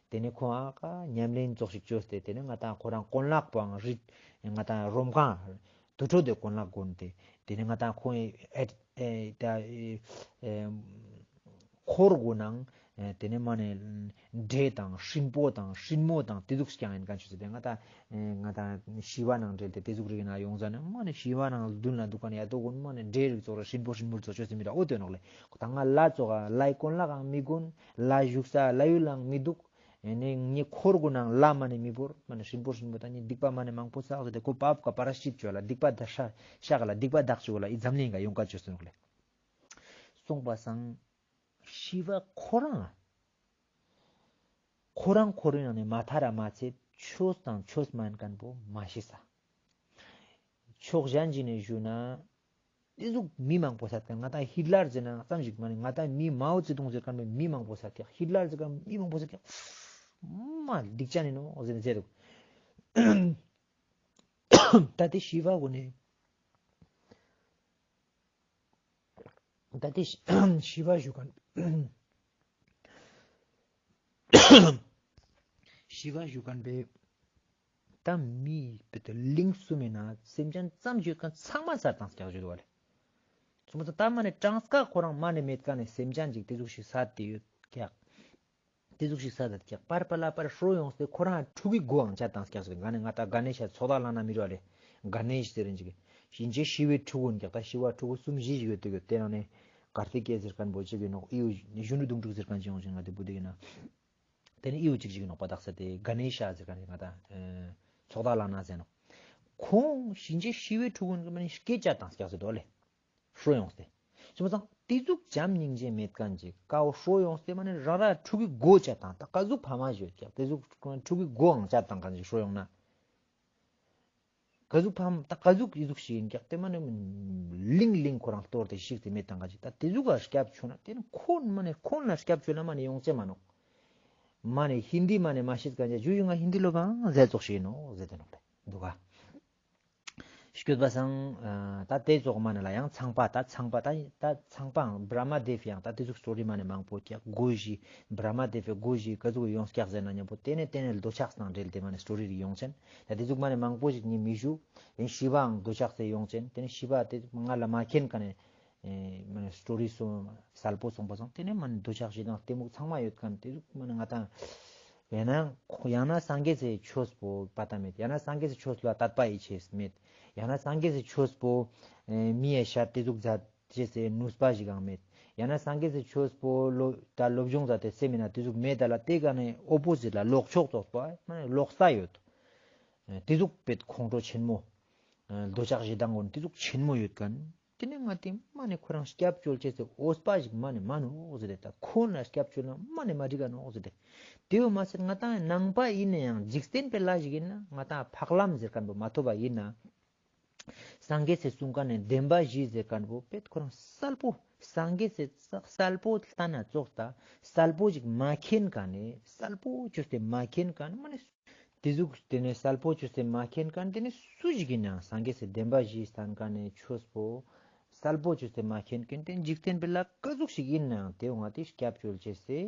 ཏེ་ནེ་ཁོང་ཨ་ཀ་ཉམས་ལེན་ཙོགས་ཤིག་ཅོས་ཏེ་ཏེ་ནེ་ང་ཏ་ཁོ་རང་གོན་ལག་པོའང་རིད། ང་ཏ་རོམ་གང་དུད་འགྲོ་དེ་གོན་ལག་གོན་ཏེ་ཏེ་ནེ་ང་ཏ་ཁོང་ཨེ་ཨེ་ཏ་ཨེ་ཨེ་འཁོར་གུན་ནང་ ཨེ་དེ་ནས་མ་ནས་འདྲེ་དང་སྲིན་པོ་དང་སྲིན་མོ་དང་དེ་ཟུག་རྐྱང་ཡིན་མཁན་ཆུ་ཚོད་དེ་ང་ད་ཨེ་ང་ད་ཤི་བ་ནང་འབྲེལ་ཏེ་དེ་ཟུག་རིག་ན་ཡོང་ཟ་ནས་མ་ནས་ཤི་བ་ནང་མདུན་ལ་འདུག་མཁན་ཡ་དོ་ཀུན་མ་ནས་འདྲེ་རིགས་ཚོགས་ར་སྲིན་པོ་སྲིན་མོ་རིགས་ཚོགས་ཆོས་སེ་མི་ར་འོ་དོ་ནོག་ལེ། ད་ང་ལ་ཚོགས་ལ་ཡི་ཀུན་ལ་གང་མི་དགོས། ལ་བཞུགས་ས་ལ་ཡུལ་ལའང་མི་འདུག་ཨེ་ནས་ངའི་འཁོར་གུན་ནང་ལ་མ་ནས་མི་བོར། མ་ནས་སྲིན་པོ་སྲིན་མོ་དང་ནི་སྡིག་པ་མ་ནས་མང་པོ་བསགས་ཏེ་ཁོ་པཱབ་ཀ་པ་ར་ཤིད་ཅོ་ལ་སྡིག་པ་ད་ཤ་ཤ་ག་ལ་སྡིག་པ་དག་ཅོ་ལ་ཨི་འཛམ་གླིང་ག་ཡོང་ཀ་ཅོ་སོང་ལེ། གསུངས་པ་སང་ཤི་བ་ཁོ་རང་ཁོ་རང་འཁོར་བའི་ནང་ནས་མ་ཐར་ར་མ་ཚད་ཆོས་དང་ཆོས་མ་ཡིན་མཁན་པོ་མ་ཤེས་ས། ཕྱོགས་གཞན་ཅིག་ནས་ཞུ་ན། དེ་ཟུག་མི་མང་པོ་སད་ཀྱག་ང་ད་ཧིད་ལར་ཟེར་ན་ཙམ་ཞིག་མ་ནི་ང་ད་མི་མའོ་ཙེ་ཏུང་ཟེར་མཁན་པོ་མི་མང་པོ་སད་ཀྱག་ཧིད་ལར་ཟེར་མཁན་མི་མང་པོ་སད་ཀྱག་མ་སྡིག་ཅན་ཡིན་ནོག་ཟེར་ནས་ཟེར་འདུག་ད་དེ་ཤི་བ་གུན་ནས་ད་དེ་ཤི་བ་ཞུ་མཁན་ཤི་བ་ཞུ་མཁན་པའི་ད་མི་བོ་དེ་གླིང་གསུམ་མི་ནང་སེམས་ཅན་ཙམ་ཞིག་ཡོད་མཁན་ཚང་མ་སད་བཏང་ཀྱག་ཞུ་འདུག་བ་ལེ། ཙུམ་ཙ་ད་མ་ནས་གྲངས་ཀ་ཁོ་རང་མ་ནས་མེད་མཁན་ནས་སེམས་ཅན་ཅིག་དེ་ཟུག་ཞིག་སད་དེ་ཡོད་ཀྱག་དེ་ཟུག་ཞིག་སད་དེ་ཀྱག་པར་པ་ལ་པར་ཧྲོ་ཡོངས་ཏེ་ཁོ་རང་ཕྲུ་གུའི་མགོའང་བཅད་བཏང་ཀྱག་ཟེར་ག་ནས་ང་ད་ག་ནེ་ཤ་ཚོགས་བདག་ལ་ན་མི་རོ་ལེ། ག་ནེ་ཤ་ཟེར་རིན་ཅིག་ཡིན་ཅེ་ཤི་བའི་ཕྲུ་གུ་ཡིན་ཀྱག་ད་ཤི་བ་ཕྲུ་གུ་གསུམ་བཞི་ཞིག་ཡོད་དེ་ཡོད་དེ་ནང་ནས་གར་ཏི་ཀེ་ཟེར་མཁན་པོ་ཅིག་ཡིན་ནོག་ཨི་བོ་གཞོན་ནུ་དུང་ཕྲུག་ཟེར་མཁན་ཅིག་ཡོང་ཅིག་ང་དེ་བུ་དེ་ཡིན་ན། དེ་ནས་ཨི་བོ་ཅིག་ཅིག་ནོག་པ་དག་ས་དེ་ག་ནེ་ཤ་ཟེར་ག་ནེ་ང་ད་ཚོགས་བདག་ལ་ན་ཟེར་ནོག་ཁོང་གཞན་ཅིག་ཤི་བའི་ཕྲུ་གུ་ནི་སྐད་ཆ་དང་སྐྱག་ཟེར་དོ་ལེ། ཧྲོ་ཡོངས་ཏེ། ཅི་མ་ཚང་དེ་ཟུག་བྱམས་སྙིང་རྗེ་མེད་མཁན་ཅིག་ཀའོ་ཧྲོ་ཡོངས་ཏེ་མ་ནི་རང་ར་ཕྲུ་གུའི་མགོ་བཅད་བཏང་ད་ག་ཟུག་ཕ་མ་ཞིག་ཡོད་ཀྱག་དེ་ཟུག་ཕྲུ་གུའི་མགོའང་བཅད་བཏང་མཁན་ཅིག་ཧྲོ་ཡོང་ན། ག་ཟུག་ཕམ་ད་ག་ཟུག་ཡི་ཟུག་ཞིག་ཡིན་ཀྱག་དེ་མ་ནི་ལིང་ལིང་ཁོ་རང་གཏོར་ཏེ་ཤིག་ཏེ་མེད་དང་ག་ཅིག་ད་དེ་ཟུག་ག་སྐྱབས་བཅོལ་ན་དེ་ནི་ཁོ་མ་ནི་ཁོ་ན་སྐྱབས་བཅོལ་ན་མ་ནི་ཡོང་ཅེ་མ་ནོག་མ་ནི་ཧིན་དི་མ་ནི་མ་ཤེས་ག་ཅིག་ཇུ་ཡུ་ང་ཧིན་དི་ལོ་བང་ཟེར་ཙོག་ཞིག་ཡིན་ནོག་ཟེར་ཏེ་ནོག་ལེ་འདུག་ག་སྐྱོད་པ་སང་ད་དེ་ཙོག་མ་ནི་ལ་ཡང་ཚངས་པ་ད་ཚངས་པ་ད་ད་ཚངས་པའང་བྲ་མ་དེ་ཕི་ཡང་ད་དེ་ཟུག་སྟོ་རི་མ་ནི་མང་པོ་ཀྱག་སྒོ་བཞི་བྲ་མ་དེ་ཕི་སྒོ་བཞི་ག་ཟུག་ཡོང་ཀྱག་ཟེར་ན་མཉམ་པོ་དེ་ནི་དེ་ནི་འདོད་ཆགས་དང་འབྲེལ་ཏེ་མ་ནི་སྟོ་རི་རིགས་ཡོང་ཅན། ཡ་དེ་ཟུག་མ་ནི་མང་པོ་ཞིག་ནི་མི་ཞུ། དེ་ནི་ཤི་བའང་འདོད་ཆགས་སེ་ཡོང་ཅན། དེ་ནི་ཤི་བ་དེ་ང་ལ་མ་མཁྱེན་ག་ནས་མ་ནི་སྟོ་རི་སོ་གསལ་པོ་སོང་པ་སང་དེ་ནི་མ་ནི་འདོད་ཆགས་ཞེ་སྡང་གཏི་མུག་ཚང་མ་ཡོད་མཁན་དེ་ཟུག་མ་ནི་ང་དང་ཡང་ན་ཡང་ན་སངས་རྒྱས་སི་ཆོས་པོ་པ་ཏ་མེད། ཡང་ན་སངས་རྒྱས་སི་ཆོས་ལ་དད་པ་ཡིད་ཆེས་མེད། ཡང་ན་སངས་རྒྱས་སི་ཆོས་པོ་མི་ཡ་ཤར་དེ་ཟུག་མཛད་ཅེས་སི་ནུས་པ་ཞིག་ཡང་མེད། ཡང་ན་སངས་རྒྱས་སི་ཆོས་པོ་ལོ་ད་སློབ་སྦྱོང་མཛད་དེ་སེམས་མི་ན་དེ་ཟུག་མེད་ད་ལ་དེ་ག་ནས་ཨོ་པོ་ཟིཊ་ལ་ལོག་ཕྱོགས་ཙོགས་པ་མ་ནི་ལོག་ས་ཡོད། དེ་ཟུག་པེད་ཁོང་ཁྲོ་ཆེན་མོ། འདོད་ཆགས་ཞེ་སྡང་ངོ་དེ་ཟུག་ཆེན་མོ་ཡོད་མཁན། དེ་ནས་ང་དེ་མ་ནི་ཁོ་རང་སྐྱབས་བཅོལ་ཅེས་སི་འོས་པ་ཞིག་མ་ནི་མ་ནོག་ཟེར་ཏེ་ད་ཁོ་ན་སྐྱབས་བཅོལ་ན་མ་ནི་མ་འགྲིག་ག་ནོག་ཟེར་ཏེ། དེ་བོ་མ་ཟད་ང་དང་ནང་པ་ཡིན་ན་ཡང་འཇིག་རྟེན་པའི་ལྷ་ཞིག་ཡིན་ན་ང་དང་འཕགས་ལམ་ཟེར་མཁན་པོ་མ་ཐོབ་པ་ཡིན་ན། སངས་རྒྱས་སི་གསུང་མཁན་ནི་བདེན་པ་བཞི་ཟེར་མཁན་པོ་པེད་ཁོ་རང་གསལ་པོ་སངས་རྒྱས་སི་གསལ་པོ་ལྟ་ན་ཙོགས་ད་གསལ་པོ་ཞིག་མ་མཁྱེན་མཁན་ནི་གསལ་པོ་ཅོས་ཏེ་མ་མཁྱེན་མཁན་མ་ནི། དེ་ཟུག་དེ་ནས་གསལ་པོ་ཅོས་ཏེ་མ་མཁྱེན་མཁན་དེ་ནི་སུ་ཞིག་ཡིན་ནའང་སངས་རྒྱས་སི་བདེན་པ་བཞི་སྟན་མཁན་ནི་ཆོས་པོ་གསལ་པོ་ཅོས་ཏེ་མ་མཁྱེན་མཁན་དེ་འཇིག་རྟེན་པའི་ལྷ་ག་ཟུག་ཞིག་ཡིན་ནའང་དེ་འོང་ང་དེ་སྐྱབས་བཅོལ་ཅེས་སི་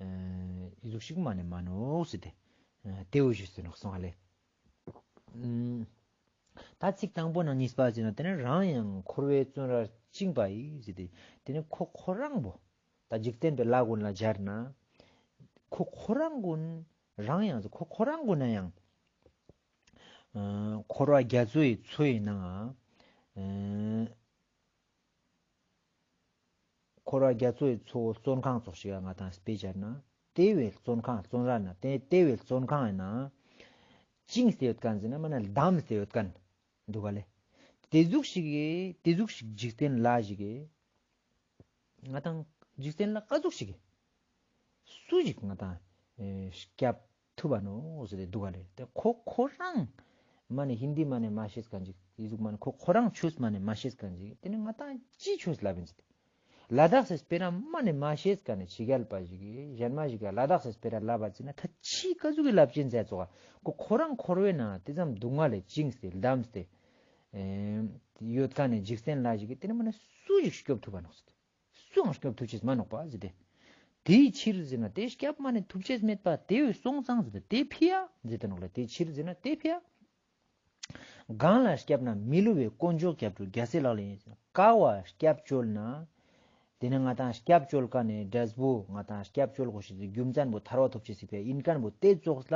ཨི་ཟུག་ཞིག་མ་ནི་མ་ནོག་ཟེར་ཏེ་དེ་འོ་ཞུས་ཏེ་ནོག་སོང་ཧ་ལེ། ད་ཚིག་དང་པོ་ནང་གཉིས་པ་ཟེར་ན་དེ་ནི་རང་ཡང་འཁོར་བའི་བཙོན་རར་བཅིངས་པ་ཡིས་ཟེར་ཏེ་དེ་ནི་ཁོ་ཁོ་རང་བོ། ད་འཇིག་རྟེན་པའི་ལྷ་ཀུན་ལ་སྦྱར་ན། ཁོ་ཁོ་རང་ཀུན་རང་ཡང་ཁོ་ཁོ་རང་ཀུན་ན་ཡང་། ཨ་འཁོར་བ་རྒྱ་མཚོའི་མཚོའི་ནང་། ཨ་འཁོར་བ་རྒྱ་མཚོའི་མཚོ་བོ་བཙོན་ཁང་ཙོགས་ཤིག་ང་དང་དཔེ་སྦྱར་ན། དེ་བའི་བཙོན་ཁང་བཙོན་ར་ན་དེ་དེ་བའི་བཙོན་ཁང་ཡིན་ན། བཅིངས་ཏེ་ཡོད་མཁན་ཟེར་ན་མ་ན་བསྡམས་ཏེ་ཡོད་མཁན། འདུག་ག་ལེ། དེ་ཟུག་ཞིག་གི་དེ་ཟུག་ཞིག་འཇིག་རྟེན་ལྷ་ཞིག་གི། ང་དང་འཇིག་རྟེན་ལྷ་ག་ཟུག་ཞིག་གི། སུ་ཞིག་ང་དང་ཨེ་སྐྱབས་ཐུབ་པ་ནོག་ཟེར་ཏེ་འདུག་ག་ལེ། དེ་ཁོ་ཁོ་རང་མ་ནི་ཧིན་དི་མ་ནི་མ་ཤེས་མཁན་ཅིག་དེ་ཟུག་མ་ནི་ཁོ་ཁོ་རང་ཆོས་མ་ནི་མ་ཤེས་མཁན་ཅིག་དེ་ནི་ང་དང་ཅི་ཆོས་ལབ་ཡིན་ཟེར་ཏེ། ལ་དྭགས་སི་སྤེ་ར་མ་ནི་མ་ཤེས་མཁན་ནི་ཕྱི་རྒྱལ་པ་ཞིག་གིས་གཞན་མ་ཞིག་ག་ལ་དྭགས་སི་སྤེ་ར་ལབ་པ་ཅིག་ན་ད་ཅི་ག་ཟུག་གི་ལབ་ཅིན་ཟེར་ཙོག་ག་ཁོ་ཁོ་རང་འཁོར་བའི་ནང་དེ་ཙམ་སྡུག་བསྔལ་ལས་བཅིངས་ཏེ་བསྡམས་ཏེ་ཨེ་ཡོད་མཁན་ནི་འཇིག་རྟེན་ལྷ་ཞིག་གིས་དེ་ནི་མ་ནི་སུ་ཞིག་སྐྱོབ་ཐུབ་པ་ནོག་ཟེར་ཏེ། སུའང་སྐྱོབ་ཐུབ་ཅེས་མ་ནོག་པ་ཟེར་ཏེ། དེའི་ཕྱིར་ཟེར་ན་དེ་སྐྱབས་མ་ནི་ཐུབ་ཅེས་མེད་པ་དེ་བས་སོང་ཙང་ཟེར་ཏེ་དེ་ཕི་ཡ་ཟེར་ཏེ་ནོག་ལེ། དེའི་ཕྱིར་ཟེར་ན་དེ་ཕི་ཡ། གང་ལ་སྐྱབས་ན་མི་བསླུ་བའི། དཀོན་མཆོག་སྐྱབས་གྲོལ་རྒྱལ་སྲས་ལག་ལེན་ཡིན་ཟེར། ག་བ་སྐྱབས་བཅོལ་ན། དེ་ནས་ང་ཏང་སྐྱབས་བཅོལ་མཁན་ནི་འབྲས་བུ་ང་ཏང་སྐྱབས་བཅོལ་དགོས་ཤེས་སི་རྒྱུ་མཚན་པོ་ཐར་པ་ཐོབ་ཅེས་སི་ཕིའ་ཨིན་མཁན་པོ་དེ་ཙོགས་ལ་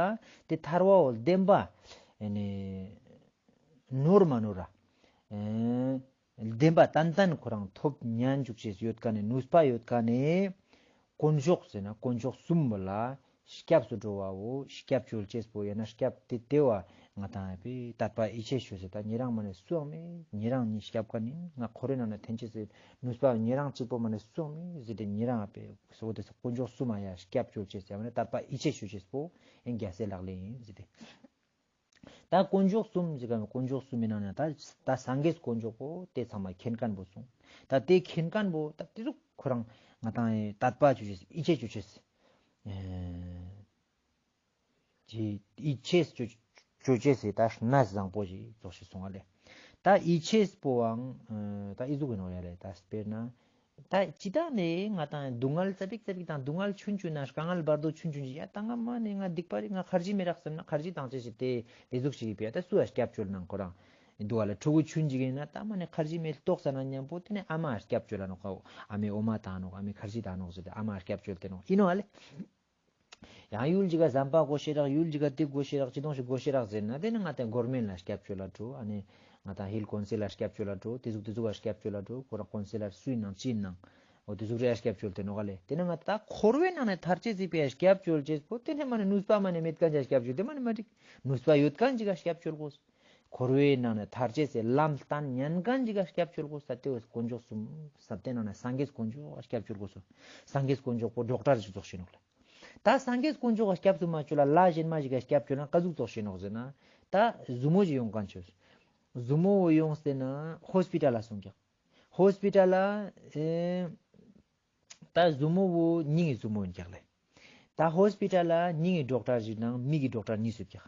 དེ་ཐར་པ་བོ་བདེན་པ་ཨེ་ནི་ནོར་མ་ནོར་ར་ཨེ་བདེན་པ་ཏན་ཏན་ཁོ་རང་ཐོབ་ཉན་འཇུག་ཅེས་ཡོད་མཁན་ནི་ནུས་པ་ཡོད་མཁན་ནི་དཀོན་མཆོག་ཟེར་ན་དཀོན་མཆོག་གསུམ་པོ་ལ་སྐྱབས་སུ་འགྲོ་བ་བོ་སྐྱབས་བཅོལ་ཅེས་པོ་ཡང་ན་སྐྱབས་དེ་དེ་བ་ང་ཏང་ཡང་པའི་དད་པ་ཡིད་ཆེས་ཞུ་ཟེར། ད་ཉེ་རང་མ་ནེ་སུའང་མེད། ཉེ་རང་ཉིད་སྐྱབས་མཁན་ཡིན། ང་འཁོར་བའི་ནང་ནས་འཐེན་ཅེས་སི་ནུས་པ་ཉེ་རང་གཅིག་པོ་མ་ནེ་སུའང་མེད་ཟེར་ཏེ་ཉེ་རང་ཡང་པའི་སོ་དེ་དཀོན་མཆོག་གསུམ་མ་ཡ་སྐྱབས་བཅོལ་ཅེས་ཡང་མ་ནེ་དད་པ་ཡིད་ཆེས་ཞུ་ཅེས་པོ་ཡང་རྒྱལ་སྲས་ལག་ལེན་ཡིན་ཟེར་ཏེ། ད་དཀོན་མཆོག་གསུམ་ཟེར་ག་དཀོན་མཆོག་གསུམ་མི་ནང་ནས་ད་ད་སངས་རྒྱས་དཀོན་མཆོག་པོ་དེ་ཚང་མ་མཁྱེན་མཁན་པོ་སོང་། ད་དེ་མཁྱེན་མཁན་པོ་ད་དེ་ཚོ་ཁོ་རང་ང་ཏང་ཡི་དད་པ་ཅོ་ཅེས་ཡིད་ཆེས་ཅོ་ཅེས་ཀྱི་ཡིད་ཆེས་ཅོ་ཅོ་ཅེས་སི་ད་གནས་བཟང་པོ་ཞིག་ཙོགས་ཤིག་སོང་བ་ལེ། ད་ཡིད་ཆེས་པོའང་ད་ཨི་ཟུག་གི་ནོ་ཡ་ལེ། ད་དཔེར་ན། ད་ཅི་ད་ནི་ང་ཏང་སྡུག་བསྔལ་ཙ་པིག་ཙ་པིག་དང་སྡུག་བསྔལ་ཆུན་ཆུན་ན་དཀའ་ངལ་བར་དོ་ཆུན་ཆུན་ཞིག་ཡ་ད་ང་མ་ནི་ང་སྡིག་པ་རེད། ང་ཁར་ཇི་མི་རག་བསམ་ན་ཁར་ཇི་བཏང་ཅེས་ཞིག་དེ་དེ་ཟུག་ཞིག་ཡིན་པས་ད་སུ་ཡ་སྐྱབས་བཅོལ་ནང་ཁོ་རང་འདུག་བ་ལེ། ཕྲུ་གུ་ཆུན་ཅིག་ཡིན་ན་ད་མ་ནི་ཁར་ཇི་མེད་ལྟོགས་ས་ན་མཉམ་པོ་དེ་ནི་ཨ་མ་སྐྱབས་བཅོལ་ལ་ནོག་ཨ་མའི་འོ་མ་བཏང་ནོག་ཨ་མའི་ཁར་ཇི་བཏང་ནོག་ཟེར་ཏེ་ཨ་མ་སྐྱབས་བཅོལ་ཏེ་ནོག་ཡིན་ནོ་ཨ་ལེ། ཡང་ཡུལ་ཅིག་ག་ཟམ་པ་དགོས་ཤེས་རག་ཡུལ་ཅིག་ག་དེ་དགོས་ཤེས་རག་ཅི་དོང་ཞིག་དགོས་ཤེས་རག་ཟེར་ན་དེ་ནི་ང་ཏང་གོར་མེན་ལ་སྐྱབས་བཅོལ་ལ་འགྲོ། ཨ་ནི་ང་ཏང་ཧིལ་ཀོན་སིལ་ལ་སྐྱབས་བཅོལ་ལ་འགྲོ། དེ་ཟུག་དེ་ཟུག་ལ་སྐྱབས་བཅོལ་ལ་འགྲོ། ཁོ་རང་ཀོན་སིལ་ལ་སུ་ཡིན་ནང་ཅི་ཡིན་ནང་འོ་དེ་ཟུག་རེ་སྐྱབས་བཅོལ་ཏེ་ནོག་ལེ། དེ་ནི་ང་ཏང་འཁོར་བའི་ནང་ནས་ཐར་ཅེས་སི་ཕིའ་སྐྱབས་བཅོལ་ཅེས་པོ་དེ་ནི་མ་ནི་ནུས་པ་མ་ནི་མེད་མཁན་ཅིག་སྐྱབས་བཅོལ་དེ་མ་ནི་མ་འགྲིག་ནུས་པ་ཡོད་མཁན་ཅིག་ག་སྐྱབས་བཅོལ་དགོས། འཁོར་བའི་ནང་ནས་ཐར་ཅེས་སི་ལམ་བསྟན་ཉན་མཁན་ཅིག་ག་སྐྱབས་བཅོལ་དགོས། ས་དེ་བས་དཀོན་མཆོག་གསུམ་ས་དེ་ནང་ནས་སངས་རྒྱས་དཀོན་མཆོག་ག་སྐྱབས་བཅོལ་དགོས་སོ། སངས་རྒྱས་དཀོན་མཆོག་པོ་ཌོག་ཊར་ཞིག་ཙོགས་ཤིག་ནོག་ལེ། ད་སངས་རྒྱས་དཀོན་མཆོག་ག་སྐྱབས་སུ་མ་བཅོལ་ལ་ལ་གཞན་མ་ཞིག་ག་སྐྱབས་བཅོལ་ན་ཀ་ཟུག་ཙོགས་ཤིག་ནོག་ཟེར་ན། ད་ཟུ་མོ་ཞིག་ཡོང་མཁན་ཆོས། ཟུ་མོ་བོ་ཡོངས་ཏེ་ན་ཧོས་པི་ཊལ་ལ་སོང་ཀྱག་ཧོས་པི་ཊལ་ལ་ཨེ་ད་ཟུ་མོ་བོ་སྙིང་གི་ཟུ་མོ་ཡིན་ཀྱག་ལེ། ད་ཧོས་པི་ཊལ་ལ་སྙིང་གི་ཌོག་ཊར་ཞིག་དང་མིག་གི་ཌོག་ཊར་གཉིས་སུ་ཀྱག་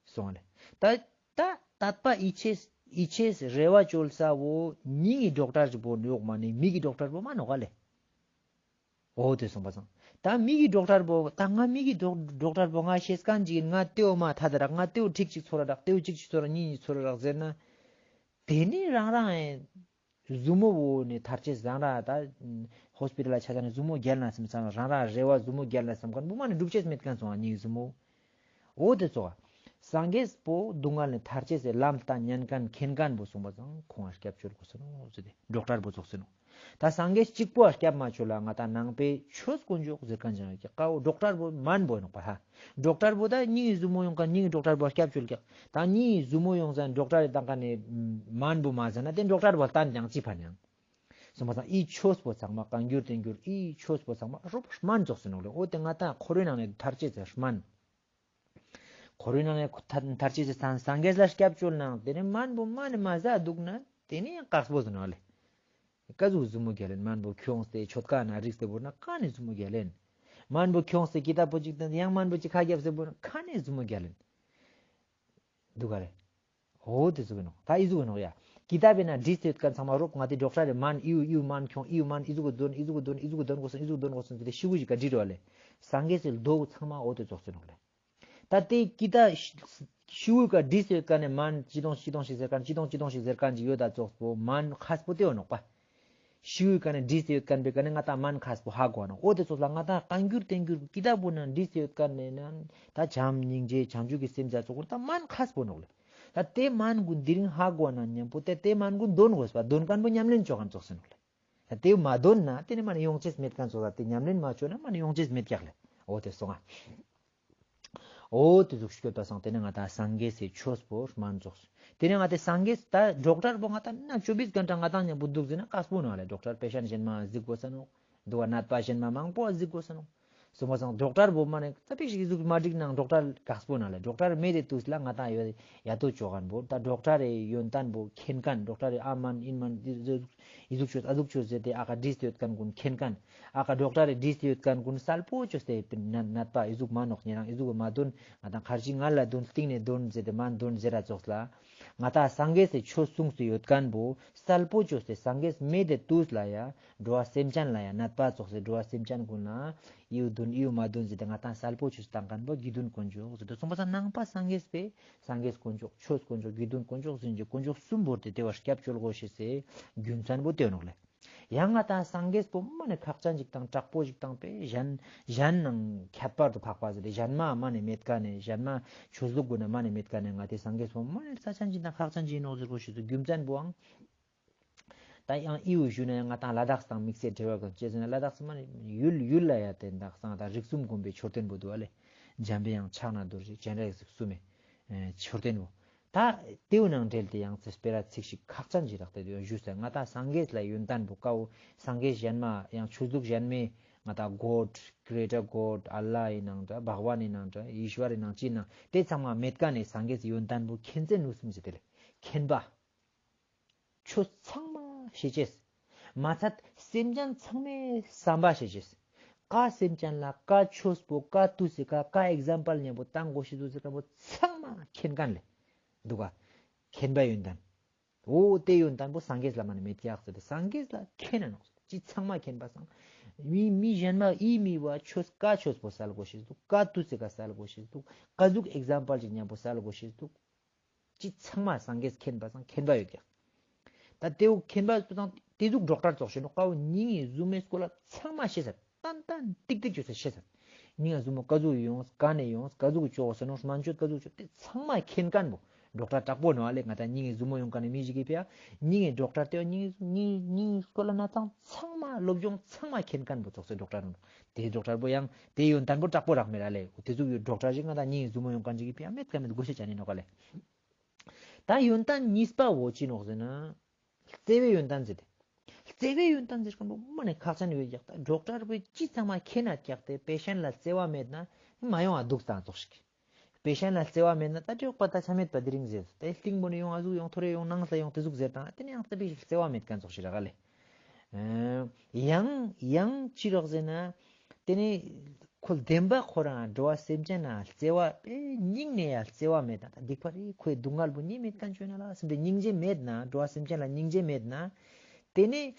སོང་ལེ། ད་ད་དད་པ་ཡིད་ཆེས་ཡིད་ཆེས་རེ་བ་བཅོལ་ས་བོ་སྙིང་གི་ཌོག་ཊར་ཞིག་པོ་ཡོག་མ་ནི་མིག་གི་ཌོག་ཊར་པོ་མ་ནོག་ག་ལེ། འོ་དེ་སོང་པ་སང་། ད་མིག་གི་ཌོག་ཊར་པོ་ད་ང་མིག་གི་ཌོག་ཌོག་ཊར་པོ་ང་ཤེས་མཁན་ཅིག་ཡིན། ང་དེའོ་མ་ཐ་ད་རག་ང་དེའོ་ཁྲིག་ཅིག་ཚོར་རག་དེའོ་ཅིག་ཅིག་ཚོར་རག་གཉིས་གཉིས་ཚོར་རག་ཟེར་ན། དེ་ནི་རང་རང་ཨེ་ཟུ་མོ་བོ་ནི་ཐར་ཅེས་རང་ར་ད་ཧོས་པི་ཊལ་ལ་ཆ་ས་ནི་ཟུ་མོ་རྒྱལ་ན་སམ་ཚང་རང་ར་རེ་བ་ཟུ་མོ་རྒྱལ་ན་སམ་མཁན་བུ་མ་ནི་སྒྲུབ་ཅེས་མེད་མཁན་སོང་ཨ་ནི་ཟུ་མོ། འོ་དེ་ཙོགས། སངས་རྒྱས་པོ་སྡུག་བསྔལ་ནི་ཐར་ཅེས་སི་ལམ་བསྟན་ཉན་མཁན་མཁྱེན་མཁན་པོ་སོང་པ་ཙང་ཁོང་ང་སྐྱབས་བཅོལ་དགོས་སོ་ནོག་ཟེར་ཏེ་ཌོག་ཊར་པོ་ཙོགས་སེ་ནོག་ད་སངས་རྒྱས་གཅིག་པོ་ཨ་སྐྱབས་མ་བཅོལ་ལ་ང་ད་ནང་པའི་ཆོས་དཀོན་མཆོག་ཟེར་མཁན་ཅང་ཡོད་ཀྱག་ཀ་བོ་ཌོག་ཊར་པོ་མན་པོ་ཡིན་ནོག་པ་ཧ། ཌོག་ཊར་པོ་ད་སྙིང་གི་ཟུ་མོ་ཡོང་མཁན་སྙིང་གི་ཌོག་ཊར་པོ་ཨ་སྐྱབས་བཅོལ་ཀྱག་ད་སྙིང་གི་ཟུ་མོ་ཡོང་ཟན་ཌོག་ཊར་རེ་བཏང་མཁན་ནི་མན་པོ་མ་ཟ་ན་དེ་ཌོག་ཊར་པོ་ལྟན་ཀྱང་ཅི་ཕན་ཡང་། སོང་པ་སང་ཨི་ཆོས་པོ་ཚང་མ་བཀའ་འགྱུར་བསྟན་འགྱུར་ཨི་ཆོས་པོ་ཚང་མ་རོབ་སྨན་ཙོགས་སེ་ནོག་ལེ། འོ་དེ་ང་ད་འཁོར་བའི་ནང་ནས་ཐར་ཅེས་སི་སྨན། འཁོར་བའི་ནང་ནས་ཐར་ཅེས་སི་སངས་སངས་རྒྱས་ལ་སྐྱབས་བཅོལ་ནང་དེ་ནས་སྨན་པོ་མ་ནི་མ་ཟ་འདུག་ན་དེ་ནས་ཡང་དཀགས་པོ་ཟེར་ནོག་ལེ། ཀ་ཟུག་ཟུ་མོ་རྒྱལ་ལེན། སྨན་པོ་ཁྱོངས་ཏེ་མཆོད་ཀ་ན་རིགས་ཏེ་བོར་ན་ཀ་ནས་ཟུ་མོ་རྒྱལ་ལེན། སྨན་པོ་ཁྱོངས་ཏེ་ཀི་ཏ་པོ་ཅིག་དང་ཡང་སྨན་པོ་ཅིག་ཁ་རྒྱབ་སྟེ་བོར་ན་ཀ་ནས་ཟུ་མོ་རྒྱལ་ལེན། འདུག་ག་ལེ། འོ་དེ་ཟུག་གི་ནོག་ད་ཨི་ཟུག་གི་ནོག་ཡ། ཀི་ཏ་པའི་ནང་བྲིས་ཏེ་ཡོད་མཁན་ཚང་མ་རོབ་ང་དེ་ཌོག་ཊར་རེ་སྨན་ཨི་བོ་ཨི་བོ་སྨན་ཁྱོང་ཨི་བོ་སྨན་ཨི་ཟུག་གི་འདོན་ཨི་ཟུག་གི་འདོན་དགོས་སོང་ཨི་ཟུག་གི་འདོན་དགོས་སོང་དེ་ཤི་བོ་ཞིག་ག་བྲིས་རོ་ལེ། སངས་རྒྱས་སི་མདོ་ཚང་མ་འོ་དེ་ཙོགས་སེ་ནོག་ལེ། ད་དེ་ཀི་ཏ་ཤི་བོའི་ཀ་བྲིས་ཏེ་ཡོད་མཁན་ནི་སྨན་ཅི་དོང་ཅི་དོང་ཞིག་ཟེར་མཁན་ཅི་དོང་ཅི་དོང་ཞིག་ཟེར་མཁན་ཅིག་ཡོད་ད་ཙོགས་པོ་སྨན་ཁས་པོ་དེ་ཡོད་ནོག་པ། ཤི་བོའི་ཀ་ནས་བྲིས་ཏེ་ཡོད་མཁན་པའི་ཀ་ནས་ང་ད་སྨན་ཁས་པོ་ཧ་གོ་ནོག་འོ་དེ་ཙོགས་ལ་ང་ད་བཀའ་འགྱུར་བསྟན་འགྱུར་ཀི་ཏ་པོ་ནང་བྲིས་ཏེ་ཡོད་མཁན་ནི་ནང་ད་བྱམས་སྙིང་རྗེ་བྱང་ཆུབ་ཀྱི་སེམས་ཟེར་ཙོགས་ཀུན་ད་སྨན་ཁས་པོ་ནོག་ལེ། ད་དེ་སྨན་ཀུན་དེ་རིང་ཧ་གོ་ན་མཉམ་པོ་དེ་དེ་སྨན་ཀུན་འདོན་དགོས་པ་འདོན་མཁན་པོ་ཉམས་ལེན་ཅོ་མཁན་ཙོགས་སེ་ནོག་ལེ། ད་དེ་མ་འདོན་ན་དེ་ནས་མ་ནི་ཡོང་ཅེས་མེད་མཁན་ཙོགས་ལ་དེ་ཉམས་ལེན་མ་ཅོ་ན་མ་ནི་ཡོང་ཅེས་མེད་ཀྱག་ལེ། འོ་དེ་སོང་ང་། འོ་དེ་ཟུག་སྐྱོད་པ་སང་དེ་ནས་ང་ད་སངས་རྒྱས་སི་ཆོས་པོ་སྨན་ཙོགས། དེ་ནས་ང་དེ་སངས་རྒྱས་ད་ཌོག་ཊར་པོ་ང་ད་ན་ཅོ་བིས་གན་ཊ་ང་ད་མཉམ་པོ་འདུག་ཟེར་ན་དཀགས་པོ་ནོག་ལེ། ཌོག་ཊར་པེ་ཤན་ཊ་གཞན་མ་གཟིགས་དགོས་ས་ནོག་འདུག་པ་ནད་པ་གཞན་མ་མང་པོ་གཟིགས་དགོས་ས་ནོག་སོང་པ་སང་ཌོག་ཊར་པོ་མ་ནི་ཙ་པིག་ཞིག་ཟུག་མ་འགྲིག་ནང་ཌོག་ཊར་དཀགས་པོ་ནོག་ལེ། ཌོག་ཊར་མེད་དེ་དུས་ལ་ང་ད་ཡོད་ཡ་ཏོ་ཅོ་མཁན་པོ་ད་ཌོག་ཊར་རི་ཡོན་ཏན་པོ་མཁྱེན་མཁན་ཌོག་ཊར་རི་ཨ་སྨན་ཨིན་སྨན་ཨི་ཟུག་ཅོས་ཨ་ཟུག་ཅོས་ཟེར་ཏེ་ཨ་ཁ་བྲིས་ཏེ་ཡོད་མཁན་ཀུན་མཁྱེན་མཁན། ཨ་ཁ་ཌོག་ཊར་རི་བྲིས་ཏེ་ཡོད་མཁན་ཀུན་གསལ་པོ་ཅོས་ཏེ་ན་ནད་པ་ཨི་ཟུག་མ་ནོག་ཉེ་རང་ཨི་ཟུག་མ་འདོན། ང་ད་ཁར་ཅིག་ང་ལ་འདོན་སྟིང་ནས་འདོན་ཟེར་ཏེ་མ་འདོན་ཟེར་ར་ཙོགས་ལ། ང་ད་སངས་རྒྱས་སི་ཆོས་གསུངས་ཏེ་ཡོད་མཁན་པོ་གསལ་པོ་ཅོས་ཏེ་སངས་རྒྱས་མེད་དེ་དུས་ལ་ཡ་འགྲོ་བ་སེམས་ཅན་ལ་ཡ་ནད་པ་ཙོགས་སེ་འགྲོ་བ་སེམས་ཅན་ཀུན་ལ་ཨི་བོ་འདོན་ཨི་བོ་མ་འདོན་ཟེར་ཏེ་ང་ད་གསལ་པོ་ཅོས་ཏེ་བཏང་མཁན་པོ་དགེ་འདུན་དཀོན་མཆོག་ཟེར་ཏེ་སོང་པ་སང་ནང་པ་སངས་རྒྱས་པའི་སངས་རྒྱས་དཀོན་མཆོག་ཆོས་དཀོན་མཆོག་དགེ་འདུན་དཀོན་མཆོག་ཟེར་གྱི་དཀོན་མཆོག་གསུམ་བོར་ཏེ་དེ་བ་སྐྱབས་བཅོལ་དགོས་ཤེས་སི་རྒྱུ་མཚན་པོ་དེ་ནོག་ལེ། ཡང་ང་ཏང་སངས་རྒྱས་པོ་མ་ནེ་ཁག་ཅན་ཅིག་དང་དྲག་པོ་ཅིག་དང་པེ་གཞན་གཞན་ནང་ཁྱད་པར་དུ་འཕགས་པ་ཟེར་ཏེ་གཞན་མ་མ་ནེ་མེད་ཀ་ནེ་གཞན་མ་ཆོས་ལུགས་གུན་ན་མ་ནེ་མེད་ཀ་ནེ་ང་ཏེ་སངས་རྒྱས་པོ་མ་ནེ་རྩ་ཅན་ཅིག་དང་ཁག་ཅན་ཅིག་ཨིན་ནོག་ཟེར་གོ་ཤེས་སུ་རྒྱུ་མཚན་པོའང་ད་ཡང་འི་བོ་ཞུ་ན་ཡང་ང་ཏང་ལ་དྭགས་དང་དམིགས་བསལ་འབྲེལ་བ་གང་ཅི་ཟེར་ན་ལ་དྭགས་སི་མ་ནེ་ཡུལ་ཡུལ་ལ་ཡ་ཏེ་དག་སང་ད་རིགས་གསུམ་མགོན་པོའི་མཆོད་རྟེན་པོ་འདུག་པ་ལེ། འཇམ་པའི་དབྱངས་ཕྱག་ན་རྡོ་རྗེ་སྤྱན་རས་གཟིགས་གསུམ་མི་མཆོད་རྟེན་པོ། ད་ཏེའུ་ནང་འབྲེལ་ཏེ་ཡང་ཚེ་སྤེ་ར་ཚིག་ཞིག་ཁག་ཅན་ཞིག་རག་སྟེ་ཡོད་ཞུས་ས་ང་ཏང་སངས་རྒྱས་ལ་ཡོན་ཏན་པོ་ཀའོ། སངས་རྒྱས་གཞན་མ་ཡང་ཆོས་ལུགས་གཞན་མའི་ང་ཏང་གོཌ་གྲེ་ཊར་གོཌ་ཨལ་ལ་ཨིན་ནང་འདྲ་བྷག་ཝན་ཨིན་ནང་འདྲ་ཨིས་ཝར་ཨིན་ནང་ཅི་ནང་ཏེ་ཚང་མ་མེད་ཀ་ནེ་སངས་རྒྱས་ཡོན་ཏན་པོ་མཁྱེན་བརྩེ་ནུས་གསུམ་ཟེར་ཏེ་ལེ། མཁྱེན་པ། ཆོས་ཚང་མ་ཤེས་ཅེས། མ་ཚད་སེམས་ཅན་ཚང་མའི་བསམ་པ་ཤེས་ཅེས། ཀ་སེམས་ཅན་ལ་ཀ་ཆོས་པོ་ཀ་ཏུས་སི་ཀ་ཀ་ཨིག་ཛམ་པལ་ཉམ་པོ་ཏང་གོ་ཤེས་སུ་ཟེར་ཁན་པོ་ཚང་མ་མཁྱེན་ཁན་ལེ། འདུག་ག་མཁྱེན་པ་ཡོན་ཏན། འོ་ཏེ་ཡོན་ཏན་པོ་སངས་རྒྱས་ལ་མ་ནེ་མེད་ཀྱག་ཟེར་ཏེ་སངས་རྒྱས་ལ་མཁྱེན་ན་ནོག་ཅི་ཚང་མ་མཁྱེན་པ་སང་། མི་མི་གཞན་མ་འི་མི་བ་ཆོས་ཀ་ཆོས་པོ་སལ་གོ་ཤེས་འདུག་ཀ་ཏུས་སི་ཀ་སལ་གོ་ཤེས་འདུག་ཀ་ཟུག་ཨིག་ཛམ་པལ་ཅིག་ཉམ་པོ་སལ་གོ་ཤེས་འདུག་ཅི་ཚང་མ་སངས་རྒྱས་མཁྱེན་པ་སང་མཁྱེན་པ་ཡོད་ཀྱག་ད་ཏེའུ་མཁྱེན་པ་སུ་དང་ཏེ་ཟུག་ཌོག་ཊར་ཙོགས་ཤིག་ནོག་ཀའོ། སྙིང་ངི་ཟུར་མོའི་སྐོར་ལ་ཚང་མ་ཤེས་ས། ཏན་ཏན་ཏིག་ཏིག་ཅོས་ས་ཤེས་ས། སྙིང་ངི་ཟུར་མོ་ཀ་ཟུག་ཡོང་ཀ་ནེ་ཡོང་ཀ་ཟུག་ཅོ་ས་ནོག་སྨན་བཅོས་ཀ་ཟུག་ཅོ་ཏེ་ཚང་མ་མཁྱེན་ཁན་པོ་ཌོག་ཊར་དྲག་པོ་ནོག་ཨ་ལེ། ང་ཏང་སྙིང་ངི་ཟུར་མོ་ཡོང་ཀ་ནེ་མི་ཞིག་གི་ཕི་ཡ་སྙིང་ངི་ཌོག་ཊར་ཏེ་སྙིང་ངི་སྙིང་ངི་སྐོར་ལ་ན་ཚང་ཚང་མ་སློབ་སྦྱོང་ཚང་མ་མཁྱེན་ཁན་པོ་ཙོགས་སེ་ཌོག་ཊར་ནོག་ཏེ་ཌོག་ཊར་པོ་ཡང་ཏེ་ཡོན་ཏན་པོ་དྲག་པོ་རག་མེད་ཨ་ལེ། ཏེ་ཟུག་ཡོད་ཌོག་ཊར་ཞིག་ང་ཏང་སྙིང་ངི་ཟུར་མོ་ཡོང་ཁན་ཞིག་གི་ཕི་ཡ་མེད་ཀ་མེད་གོ་ཤེས་ཅན་ཨིན་ནོག་ཨ་ལེ། ད་ཡོན་ཏན་གཉིས་པ་བོ་ཅི་ནོག་ཟེར་ན། བརྩེ་བའི་ཡོན་ཏན་ཟེར་ཏེ། བརྩེ་བའི་ཡོན་ཏན་ཟེར་ཁན་པོ་མ་ནེ་ཁག་ཅན་ཡོད་ཀྱག་ད་ཌོག་ཊར་པོའི་ཅི་ཚང་མ་མཁྱེན་ན་ཀྱག་ཏེ་པེ་ཤེན་ལ་བརྩེ་བ་མེད་ན་མ་ཡོང་ང་འདུག་ཏང་ཙོགས་ཤིག་པེ་ཤེན་ལ་བརྩེ་བ་མེད་ན་ད་ཅོག་པ་ད་ཆ་མེད་པ་དེ་རིང་ཟེར་ཏེ་སྟིང་པོ་ནེ་ཡོང་ཨ་ཟུག་ཡོང་ཐོ་རེ་ཡོང་ནངས་ལ་ཡོང་ཏེ་ཟུག་ཟེར་ཏང་ཏེ་ནེ་ཡང་ཏེ་བི་བརྩེ་བ་མེད་ཁན་ཙོགས་ཤིག་རག་ལེ། ཡང་ཡང་ཅི་རག་ཟེར་ན། ཏེ་ནེ་ཁོ་བདེན་པ་ཁོ་རང་འགྲོ་བ་སེམས་ཅན་ལ་བརྩེ་བ་པེ་སྙིང་ནེ་ཡ་བརྩེ་བ་མེད་ན་ད་སྡིག་པ་རེ་ཁོའི་སྡུག་བསྔལ་པོ་ཉེ་མེད་ཁན་ཅོ་ན་ལ་སེམས་ཏེ་སྙིང་རྗེ་མེད་ན་འགྲོ་བ་སེམས་ཅན་ལ་སྙིང་རྗེ་མེད་ན། ཏེ་ནེ་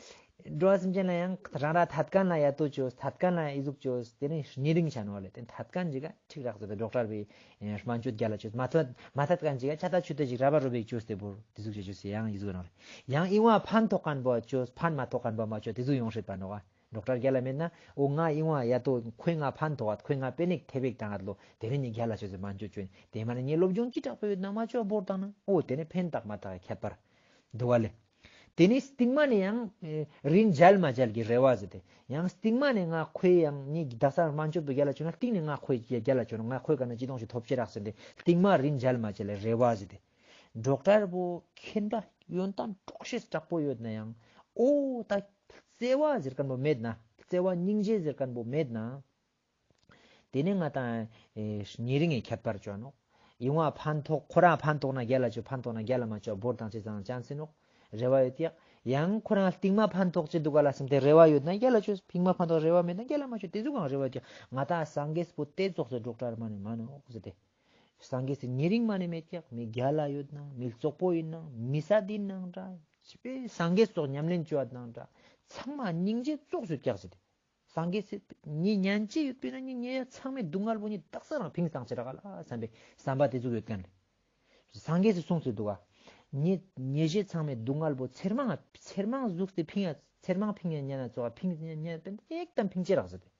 འགྲོ་བ་སེམས་ཅན་ལ་ཡང་རང་ར་ཐད་ཁན་ལ་ཡ་ཏོ་ཅོས་ཐད་ཁན་ལ་ཨི་ཟུག་ཅོས་ཏེ་ནེ་ཉེ་རིང་ཆ་ནོག་ལེ། ཏེ་ཐད་ཁན་ཅིག་ག་ཁྲིག་རག་ཟེར་ཏེ་ཌོག་ཊར་པེ་སྨན་བཅོས་རྒྱལ་ལ་ཅོས་མ་ཐད་མ་ཐད་ཁན་ཅིག་ག་ཆ་ད་ཆུ་ཏེ་ཅིག་ར་བ་རོ་བེ་ཅོས་ཏེ་བོར་ཏེ་ཟུག་ཅོས་ཅོས་ཡང་ཨི་ཟུག་ནོག་ལེ། ཡང་ཨི་བ་ཕན་ཐོགས་ཁན་པོ་ཅོས་ཕན་མ་ཐོགས་ཁན་པོ་མ་ཅོས་ཏེ་ཟུག་ཡོང་སྲིད་པ་ནོག་ག་ཌོག་ཊར་རྒྱལ་ལ་མེད་ན་འོ་ང་ཨི་བ་ཡ་ཏོ་ཁོའི་ང་ཕན་ཐོགས་ཁོའི་ང་པེ་ནིག་ཐེབས་ཏང་ལོ་ཏེ་རིང་ནི་རྒྱལ་ལ་ཅོས་ཏེ་སྨན་བཅོས་ཅོས་ཏེ་མ་ནེ་ངའི་སློབ་སྦྱོང་ཅི་དྲག་པོ་ཡོད་ན་མ་ཅོས་བོར་ཏང་ན་འོ་ཏེ་ནེ་ཕན་ཐོགས་མ་ཐོགས་ཁྱད་པར་འདུག་ག་ལེ། ཏེ་ནེ་སྟིང་མ་ནེ་ཡང་ཨེ་རིན་འཇལ་མ་འཇལ་གྱི་རེ་བ་ཟེར་ཏེ། ཡང་སྟིང་མ་ནེ་ང་ཁོའི་ཡང་ངའི་དག་ས་སྨན་བཅོས་པོ་རྒྱལ་ལ་ཅོས་ན་སྟིང་ནེ་ང་ཁོའི་རྒྱལ་ལ་ཅོས་ན་ང་ཁོའི་ཀ་ནེ་ཅི་ཏོང་ཞིག་ཐོབ་ཅེས་རག་ཟེར་ཏེ་སྟིང་མ་རིན་འཇལ་མ་འཇལ་ལ་རེ་བ་ཟེར་ཏེ། ཌོག་ཊར་པོ་མཁྱེན་པ་ཡོན་ཏན་དྲོག་ཤེས་དྲག་པོ་ཡོད་ན་ཡང་འོ་ད་བརྩེ་བ་ཟེར་ཁན་པོ་མེད་ན་བརྩེ་བ་སྙིང་རྗེ་ཟེར་ཁན་པོ་མེད་ན། ཏེ་ནེ་ང་ཏང་ཨེ་ཉེ་རིང་ངི་ཁྱད་པར་ཅོ་ནོག་ཨི་བ་ཕན་ཐོགས་ཁོ་རང་ཕན་ཐོགས་ན་རྒྱལ་ལ་ཅོས་ཕན་ཐོགས་ན་རྒྱལ་ལ་མ་ཅོས་བོར་ཏང་ཅེས་ཙང་ཅན་སི་ནོག་རེ་བ་ཡོད་ཀྱག་ཡང་ཁོ་རང་སྟིང་མ་ཕན་ཐོགས་ཅེས་འདུག་ག་ལ་སེམས་ཏེ་རེ་བ་ཡོད་ན་རྒྱལ་ལ་ཅོས་སྟིང་མ་ཕན་ཐོགས་རེ་བ་མེད་ན་རྒྱལ་ལ་མ་ཅོས་ཏེ་ཟུག་གང་རེ་བ་ཡོད་ཀྱག་ང་ཏང་སངས་རྒྱས་པོ་ཏེ་ཙོགས་སེ་ཌོག་ཊར་མ་ནེ་མ་ནོག་ཟེར་ཏེ། སངས་རྒྱས་སི་ཉེ་རིང་མ་ནེ་མེད་ཀྱག་མི་རྒྱལ་ལ་ཡོད་ན་མི་ཙོག་པོ་ཨིན་ན་མི་སད་ཨིན་ནང་འདྲ། སངས་རྒྱས་ཙོགས་ཉམས་ལེན་ཅོ་བ་ནང་འདྲ། ཚང་མ་སྙིང་རྗེ་ཙོགས་ཡོད་ཀྱག་ཟེར་ཏེ། སངས་རྒྱས་སི་ཉེ་ཉན་ཅེས་ཡོད་པས་ན་ཉེ་ཉེ་ཡ་ཚང་མའི་སྡུག་བསྔལ་པོ་ཉེ་དག་ས་རང་ཕིངས་ཏང་ཅེས་རག་ག་ལ་བསམ་པའི་བསམ་པ་ཏེ་ཟུག་ཡོད་ཁན། སངས་རྒྱས་སི་གསུངས་སེ་འདུག་ག་ཉེ་ཉེ་ཞའི་ཚང་མའི་སྡུག་བསྔལ་པོ་ཚེར་མང་ཚེར་མང་ཟུག་སྟེ་ཕིང་ཡ་ཚེར་མང་ཕིང་ཡ་ཉན་ན་ཙོགས་ཕིང་ཉན་ཉན་པས་ན་ཡེག་དམ་ཕིང་ཅེས་རག་ཟེར་ཏེ།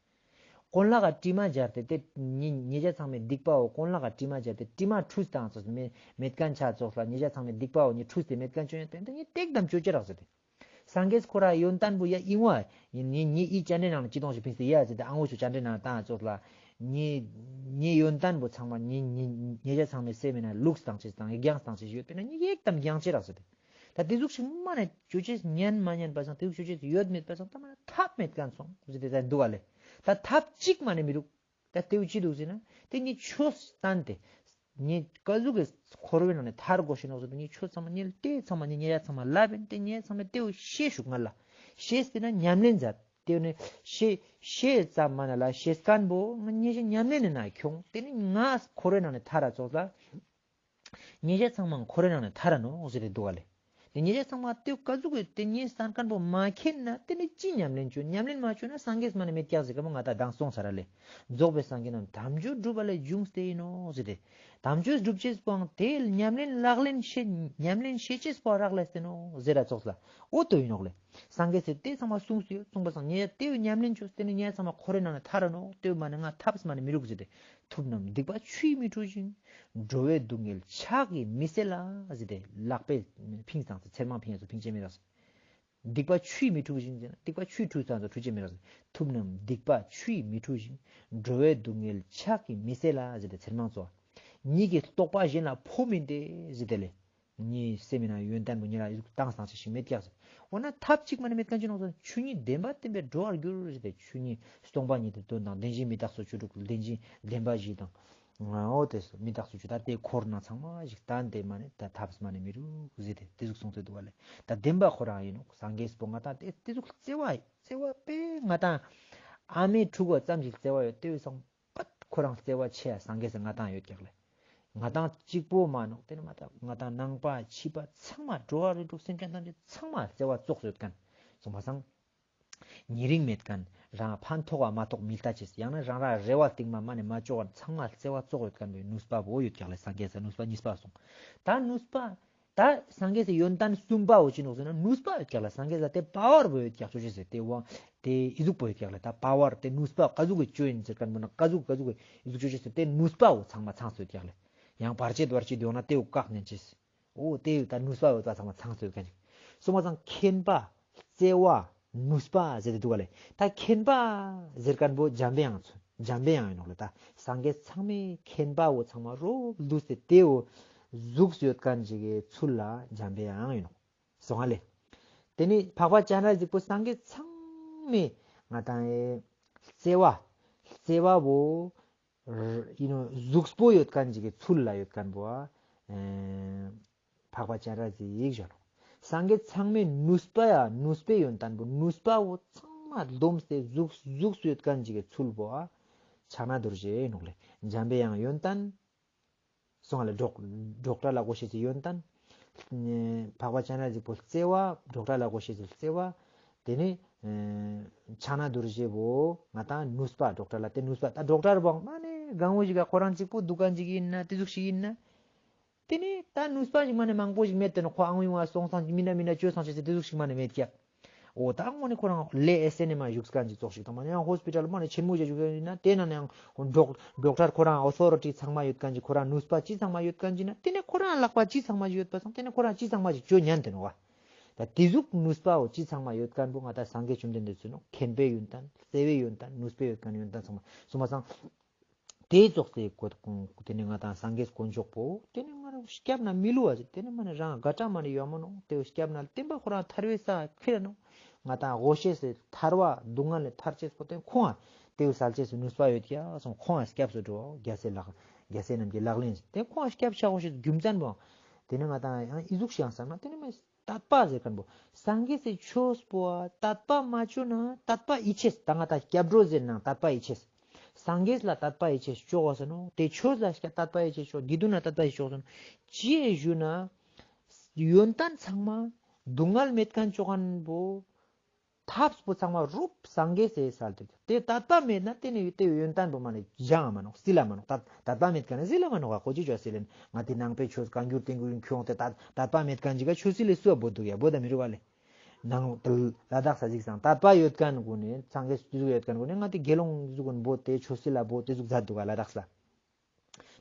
གོན་ལག་ག་དྲི་མ་སྦྱར་ཏེ་ཏེ་ཉེ་ཉེ་ཞ་ཚང་མའི་སྡིག་པའོ་གོན་ལག་ག་དྲི་མ་སྦྱར་ཏེ་དྲི་མ་ཁྲུས་ཏང་ཙོགས་མེད་མེད་ཁན་ཆ་ཙོགས་ལ་ཉེ་ཞ་ཚང་མའི་སྡིག་པའོ་ཉེ་ཁྲུས་ཏེ་མེད་ཁན་ཅོ་ཡོད་པས་ན་ཏེ་ཉེ་ཏེག་དམ་ཅོ་ཅེས་རག་ཟེར་ཏེ། སངས་རྒྱས་ཁོ་ར་ཡོན་ཏན་པོ་ཡ་ཨིན་བ་ཉེ་ཉེ་ཉེ་ཨི་ཅན་དྲེ་ནང་ལ་ཅི་ཏོང་ཞིག་ཕིངས་ཏེ་ཡ་ཟེར་ཏེ་ཨང་འོ་ཆུ་ཅན་དྲེ་ནང་ཏང་ཙོགས་ལ་ཉེ་ཉེ་ཡོན་ཏན་པོ་ཚང་མ་ཉེ་ཉེ་ཉེ་ཞ་ཚང་མའི་སེམས་མེད་ན་ལུགས་ཏང་ཅེས་དང་རྒྱང་ཏང་ཅེས་ཡོད་པས་ན་ཉེ་ཡེག་དམ་རྒྱང་ཅེས་རག་ཟེར་ཏེ། ད་ཏེ་ཟུག་ཞིག་མ་ནེ་ཅོ་ཅེས་ཉན་མ་ཉན་པ་སང་ཏེ་ཟུག་ཅོ་ཅེས་ཡོད་མེད་པ་སང་ད་མ་ཐབས་མེད་ཁན་སོང་ཟེར་ཏེ་ད་འདུག་ག་ལེ། ད་ཐབས་ཅིག་མ་ནེ་མི་རུག་ད་ཏེ་བོ་ཅི་འདུག་ཟེར་ན་ཏེ་ཉེ་ཆོས་སྟན་ཏེ་ཉེ་ཀ་ཟུག་གི་འཁོར་བའི་ནང་ནེ་ཐར་དགོས་ཤེས་ནོག་ཟེར་ཏེ་ཉེ་ཆོས་ཚང་མ་ཉེ་ཏེ་ཚང་མ་ཉེ་ཉེ་ཡ་ཚང་མ་ལབ་ཡིན་ཏེ་ཉེ་ཚང་མ་ཏེ་བོ་ཤེས་ཤུགས་ང་ལ་ཤེས་ཏེ་ན་ཉམས་ལེན་མཛད་ཏེ་ནེ་ཤེས་ཤེས་ཙམ་མ་ན་ལ་ཤེས་ཁན་པོ་ང་ཉེ་ཞ་ཉམས་ལེན་ནི་ན་ཁྱོང་ཏེ་ནེ་ང་འཁོར་བའི་ནང་ནེ་ཐར་ར་ཙོགས་ལ། ཉེ་ཞ་ཚང་མ་འཁོར་བའི་ནང་ནེ་ཐར་ར་ནོག་ཟེར་ཏེ་འདུག་ག་ལེ། ཏེ་ཉེ་རང་ཚང་མ་ལྟོས་ཀ་ཟུག་གི་ཏེ་ཉེ་སྟན་ཁན་པོ་མ་ཁྱེན་ན་ཏེ་ནེ་ཅི་ཉམས་ལེན་ཅོ། ཉམས་ལེན་མ་ཅོས་ན་སངས་རྒྱས་མ་ནེ་མེད་ཀྱག་ཟེར་ཁན་པོ་ང་ཏང་མདང་སོང་ཚར་ར་ལེ། རྫོགས་པའི་སངས་རྒྱས་རྣམས་དམ་ཆོས་སྒྲུབ་པ་ལས་བྱུང་སྟེ་ཡིན་ནོ་ཟེར་ཏེ། དམ་ཆོས་སྒྲུབ་ཅེས་པོའང་ཏེ་ཉམས་ལེན་ལག་ལེན་ཤེས་ཉམས་ལེན་ཤེས་ཅེས་པོ་རག་ལས་ཏེ་ནོ་ཟེར་ར་ཙོགས་ལ། འོ་ཏོ་ཡིན་ནོག་ལེ། སངས་རྒྱས་སི་ཏེ་ཚང་མ་གསུངས་སུ་ཡོད་གསུངས་པ་སང་ཉེ་ཏེ་ཉམས་ལེན་ཅོས་ཏེ་ནི་ཉེ་ཚང་མ་འཁོར་བའི་ནང་ནེ་ཐར་ར་ནོ། ཏེ་མ་ནེ་ང་ཐབས་མ་ནེ་མི་རུག་ཟེར་ཏེ། ཐུབ་རྣམས་སྡིག་པ་ཆུ་ཡིས་མི་འཁྲུ་ཞིང་། འགྲོ་བའི་སྡུག་བསྔལ་ཕྱག་གིས་མི་སེལ་ལ་ཟེར་ཏེ་ལག་པའི་ཕིང་སྟེ་ཚེར་མང་ཕིང་ཡ་ཚོ་ཕིང་ཅེས་མི་རག་ཟེར། སྡིག་པ་ཆུ་ཡིས་མི་འཁྲུ་ཞིང་ཟེར་ན་སྡིག་པ་ཆུ་ཡིས་འཁྲུ་སྟེ་ཚོ་འཁྲུ་ཅེས་མི་རག་ཟེར། ཐུབ་རྣམས་སྡིག་པ་ཆུ་ཡིས་མི་འཁྲུ་ཞིང་། འགྲོ་བའི་སྡུག་བསྔལ་ཕྱག་གིས་མི་སེལ་ལ་ཟེར་ཏེ་ཚེར་མང་ཚོ། ཉིད་ཀྱི་རྟོགས་པ་གཞན་ལ་འཕོ་མིན་ཏེ་ཟེར་ཏེ་ལེ། ཉེ་སེམས་མི་ནང་ཡོན་ཏན་པོ་ཉེ་རང་ཡུག་ཏང་སང་ཅེས་ཤིག་མེད་ཀྱག་ཟེར། འོ་ན་ཐབས་ཅིག་མ་ནེ་མེད་ཁན་ཅི་ནོག་ཟེར་ན་ཆོས་ཉིད་བདེན་པ་བསྟན་པས་འགྲོ་བར་འགྱུར་ཟེར་ཏེ། ཆོས་ཉིད་སྟོང་པ་ཉིད་དུ་དོན་དང་བདེན་བཞི་མི་རྟག་སོགས་བཅུ་དྲུག་བདེན་བཞི་བདེན་པ་བཞི་དང་། འོ་ཏེ་མི་རྟག་སོགས་བཅུ་ད་ཏེ་འཁོར་ནང་ཚང་མ་ཞིག་ཏན་ཏེ་མ་ནེ་ད་ཐབས་མ་ནེ་མི་རུག་ཟེར་ཏེ་ཏེ་ཟུག་གསུངས་ཏེ་འདུག་པ་ལེ། ད་བདེན་པ་ཁོ་རང་ཡིན་ནོག། སངས་རྒྱས་པོ་ང་ཏང་ཏེ་ཏེ་ཟུག་བརྩེ་བ་བརྩེ་བ་པེ་ང་ཏང་ཨ་མའི་ཕྲུ་གུ་ཙམ་ཞིག་བརྩེ་བ་ཡོད་ཏེ་བས་སང་པད་ཁོ་རང་བརྩེ་བ་ཆེ་ཡ་སངས་རྒྱས་སི་ང་ཏང་ཡོད་ཀྱག་ལེ། ང་ཏང་གཅིག་པོ་མ་ནོག། ཏེ་ནེ་མ་ཏང་ང་ཏང་ནང་པ་ཕྱི་པ་ཚང་མ་འགྲོ་བ་རིགས་དྲུག་སེམས་ཅན་ཐམས་ཅད་ཚང་མ་བརྩེ་བ་ཙོགས་ཡོད་ཁན། སོང་པ་སང་ཉེ་རིང་མེད་ཁན་རང་ཕན་ཐོགས་པ་མ་ཐོགས་མི་ལྟ་ཅེས་ཡང་ན་རང་རང་རེ་བ་སྟིང་མ་མ་ནེ་མ་ཅོ་ཁན་ཚང་མ་བརྩེ་བ་ཙོགས་ཡོད་ཁན་པོའི་ནུས་པ་བོ་ཡོད་ཀྱག་ལེ། སངས་རྒྱས་སི་ནུས་པ་གཉིས་པ་སོང་། ད་ནུས་པ་ད་སངས་རྒྱས་སི་ཡོན་ཏན་གསུམ་པ་བོ་ཅི་ནོག་ཟེར་ན་ནུས་པ་ཡོད་ཀྱག་ལེ། སངས་རྒྱས་སི་ཏེ་པ་ཝར་བོ་ཡོད་ཀྱག་ཅོ་ཅེས་ཟེར་ཏེ་བོ་ཏེ་ཨི་ཟུག་པོ་ཡོད་ཀྱག་ལེ། ད་པ་ཝར་ཏེ་ནུས་པ་ཀ་ཟུག་གི་ཅོ་ཡིན་ཟེར་ཁན་པོ་ན་ཀ་ཟུག་ཀ་ཟུག་གི་ཨི་ཟུག་ཅོ་ཅེས་ཟེར་ཏེ་ནུས་པ་བོ་ཚང་མ་ཚང་སྟེ་ཡོད་ཀྱག་ལེ། ཡང་བར་ཆད་བར་ཆད་ཡོང་ན་ཏེ་བོ་བཀག་ཉན་ཅེས། འོ་ཏེ་ད་ནུས་པ་ཡོད་པ་ཚང་མ་ཚང་སྟེ་ཡོད་ཁན་ཅིག། སོང་པ་སང་མཁྱེན་པ། བརྩེ་བ། ནུས་པ་ཟེར་ཏེ་འདུག་ག་ལེ། ད་མཁྱེན་པ་ཟེར་ཁན་པོ་འཇམ་པའི་དབྱངས་ཚུལ། འཇམ་པའི་དབྱངས་ཡིན་ནོག་ལེ། ད་སངས་རྒྱས་ཚང་མའི་མཁྱེན་པ་བོ་ཚང་མ་རོབ་བསྡུས་ཏེ་ཏེ་བོ་ཟུགས་ཡོད་ཁན་ཅིག་གི་ཚུལ་ལ་འཇམ་པའི་དབྱངས་ཡིན་ནོག། སོང་ང་ལེ། ཏེ་ནེ་འཕགས་པ་སྤྱན་རས་གཟིགས་པོ་སངས་རྒྱས་ཚང་མའི་ང་ཏང་ཨེ་བརྩེ་བ། བརྩེ་བ་བོ་ཨིན་ནོག། གཟུགས་པོ་ཡོད་ཁན་ཅིག་གི་ཚུལ་ལ་ཡོད་ཁན་པོ་ཨ་འཕགས་པ་སྤྱན་རས་གཟིགས་ཞུ་ནོག། སངས་རྒྱས་ཚང་མའི་ནུས་པ་ཡ་ནུས་པའི་ཡོན་ཏན་པོ་ནུས་པ་བོ་ཚང་མ་བསྡོམས་ཏེ་གཟུགས་གཟུགས་སུ་ཡོད་ཁན་ཅིག་གི་ཚུལ་བོ་ཨ་ཕྱག་ན་རྡོ་རྗེ་ཨིན་ནོག་ལེ། འཇམ་པའི་དབྱངས་ཡོན་ཏན། སོང་ང་ལེ། ཌོག་ཌོག་ཊར་ལ་གོ་ཤེས་སི་ཡོན་ཏན། འཕགས་པ་སྤྱན་རས་གཟིགས་པོ་བརྩེ་བ། ཌོག་ཊར་ལ་གོ་ཤེས་སི་བརྩེ་བ། ཏེ་ནེ་ཨེ་ཕྱག་ན་རྡོ་རྗེ་བོ་ང་ཏང་ནུས་པ། ཌོག་ཊར་ལ་ཏེ་ནུས་པ། ད་ཌོག་ཊར་བོ་མ་ནེ་གང་བོ་ཞིག་ག་ཁོ་རང་གཅིག་པོ་འདུག་ཁན་ཅིག་ཨིན་ན་ཏེ་ཟུག་ཞིག་ཨིན་ན། ཏེ་ནེ་ད་ནུས་པ་ཞིག་མ་ནེ་མང་པོ་ཞིག་མེད་ཏེ་ནོག། ཁོ་ཨང་ཡོང་བ་སོང་སང་མི་ན་མི་ན་ཅོ་སང་ཅེས་སི་ཏེ་ཟུག་ཞིག་མ་ནེ་མེད་ཀྱག། འོ་ད་དངོས་གནས་ཁོ་རང་ལས་ཨེ་སེ་ནེ་མ་བཞུགས་ཁན་ཅིག་ཙོགས་ཤིག་དང་མ་ནེ་ཡང་ཧོས་པི་ཊལ་མ་ནེ་ཆེན་མོ་ཞིག་བཞུགས་ཁན་ཅིག་ན་ཏེ་ན་ནང་ཌོག་ཌོག་ཊར་ཁོ་རང་ཨོ་ཐོ་རི་ཊི་ཚང་མ་ཡོད་ཁན་ཅིག། ཁོ་རང་ནུས་པ་ཅི་ཚང་མ་ཡོད་ཁན་ཅིག་ན་ཏེ་ནེ་ཁོ་རང་ལག་པ་ཅི་ཚང་མ་ཞིག་ཡོད་པ་སང་ཏེ་ནེ་ཁོ་རང་ཅི་ཚང་མ་ཞིག་ཅོ་ཉན་ཏེ་ནོག་པ། ད་ཏེ་ཟུག་ནུས་པ་བོ་ཅི་ཚང་མ་ཡོད་ཁན་པོ་ང་ཏང་སངས་རྒྱས་བཅོམ་ལྡན་འདས་ཚུལ་ནོག། མཁྱེན་པའི་ཡོན་ཏན། བརྩེ་བའི་ཡོན་ཏན། ནུས་པའི་ཡོད་ཁན་ཡོན་ཏན་ཚང་མ་སོང་པ་སང་། ཏེ་ཙོགས་སེ་གོ་ཏེ་ནེ་ང་ཏང་སངས་རྒྱས་དཀོན་མཆོག་པོ་ཏེ་ནེ་ང་རང་སྐྱབས་ན་མི་ལུས་པ་ཟེར། ཏེ་ནེ་མ་ནེ་རང་དགའ་གྲངས་མ་ནེ་ཡོད་མ་ནོག། ཏེ་སྐྱབས་ན་བསྟན་པ་ཁོ་རང་ཐར་བའི་ས་ཁྱེར་ནོག། ང་ཏང་དགོས་ཤེས་སི་ཐར་བ་སྡུག་བསྔལ་ལས་ཐར་ཅེས་པོ་ཏེ་ཁོང་ང་ཏེ་སལ་ཅེས་སི་ནུས་པ་ཡོད་ཀྱག་སོང་། ཁོང་ང་སྐྱབས་སུ་འགྲོ། རྒྱལ་སྲས་ལག་རྒྱལ་སྲས་རྣམས་ཀྱི་ལག་ལེན་ཏེ་ཁོང་ང་སྐྱབས་ཆ་དགོས་ཤེས་རྒྱུ་མཚན་པོ་ཏེ་ནེ་ང་ཏང་ཡང་ཨི་ཟུག་ཤིག་ཡང་བསམ་ན་ཏེ་ནེ་མ་དད་པ་ཟེར་ཁན་པོ། སངས་རྒྱས་སི་ཆོས་པོ་དད་པ་མ་ཅོ་ན་དད་པ་ཡིད་ཆེས། ད་ང་ཏང་སྐྱབས་འགྲོ་ཟེར་ན་དད་པ་ཡིད་ཆེས། སངས་རྒྱས་ལ་དད་པ་ཡིད་ཆེས་ཅོ་དགོས་ས་ནོག། ཏེ་ཆོས་ལ་སྐྱབས་དད་པ་ཡིད་ཆེས་ཅོ། སྡིག་ཏོ་ན་དད་པ་ཡིད་ཆེས་ཅོ་དགོས་ས་ནོག། ཅི་ཡེ་ཞུ་ན་ཡོན་ཏན་ཚང་མ་སྡུག་བསྔལ་མེད་ཁན་ཅོ་ཁན་པོ་ཐབས་པོ་ཚང་མ་རུབ་སངས་རྒྱས་སི་སལ་ཏེ། ཏེ་དད་པ་མེད་ན་ཏེ་ནེ་ཏེ་ཡོན་ཏན་པོ་མ་ནེ་སྦྱང་མ་ནོག། སིལ་ལ་མ་ནོག། དད་དད་པ་མེད་ཁན་ནི་སིལ་ལ་མ་ནོག་ག། ཁོ་ཅི་ཅོ་སིལ་ལེན། ང་ཏེ་ནང་པའི་ཆོས་བཀའ་འགྱུར་བསྟན་འགྱུར་ཁྱོང་སྟེ་དད་དད་པ་མེད་ཁན་ཅིག་ག་ཆོས་སིལ་ལེ་སུ་བ་བོ་དུག་ཡ་བོ་ད་མི་རུག་པ་ལེ། ནང་ལ་དྭགས་ས་ཟིག་སང་དད་པ་ཡོད་ཁན་གུན་ནི་སངས་རྒྱས་ཏེ་ཟུག་ཡོད་ཁན་གུན་ནི་ང་ཏེ་དགེ་སློང་ཟུག་གུན་བོ་ཏེ་ཆོས་སིལ་ལ་བོ་ཏེ་ཟུག་མཛད་དུག་ག་ལ་དྭགས་ས།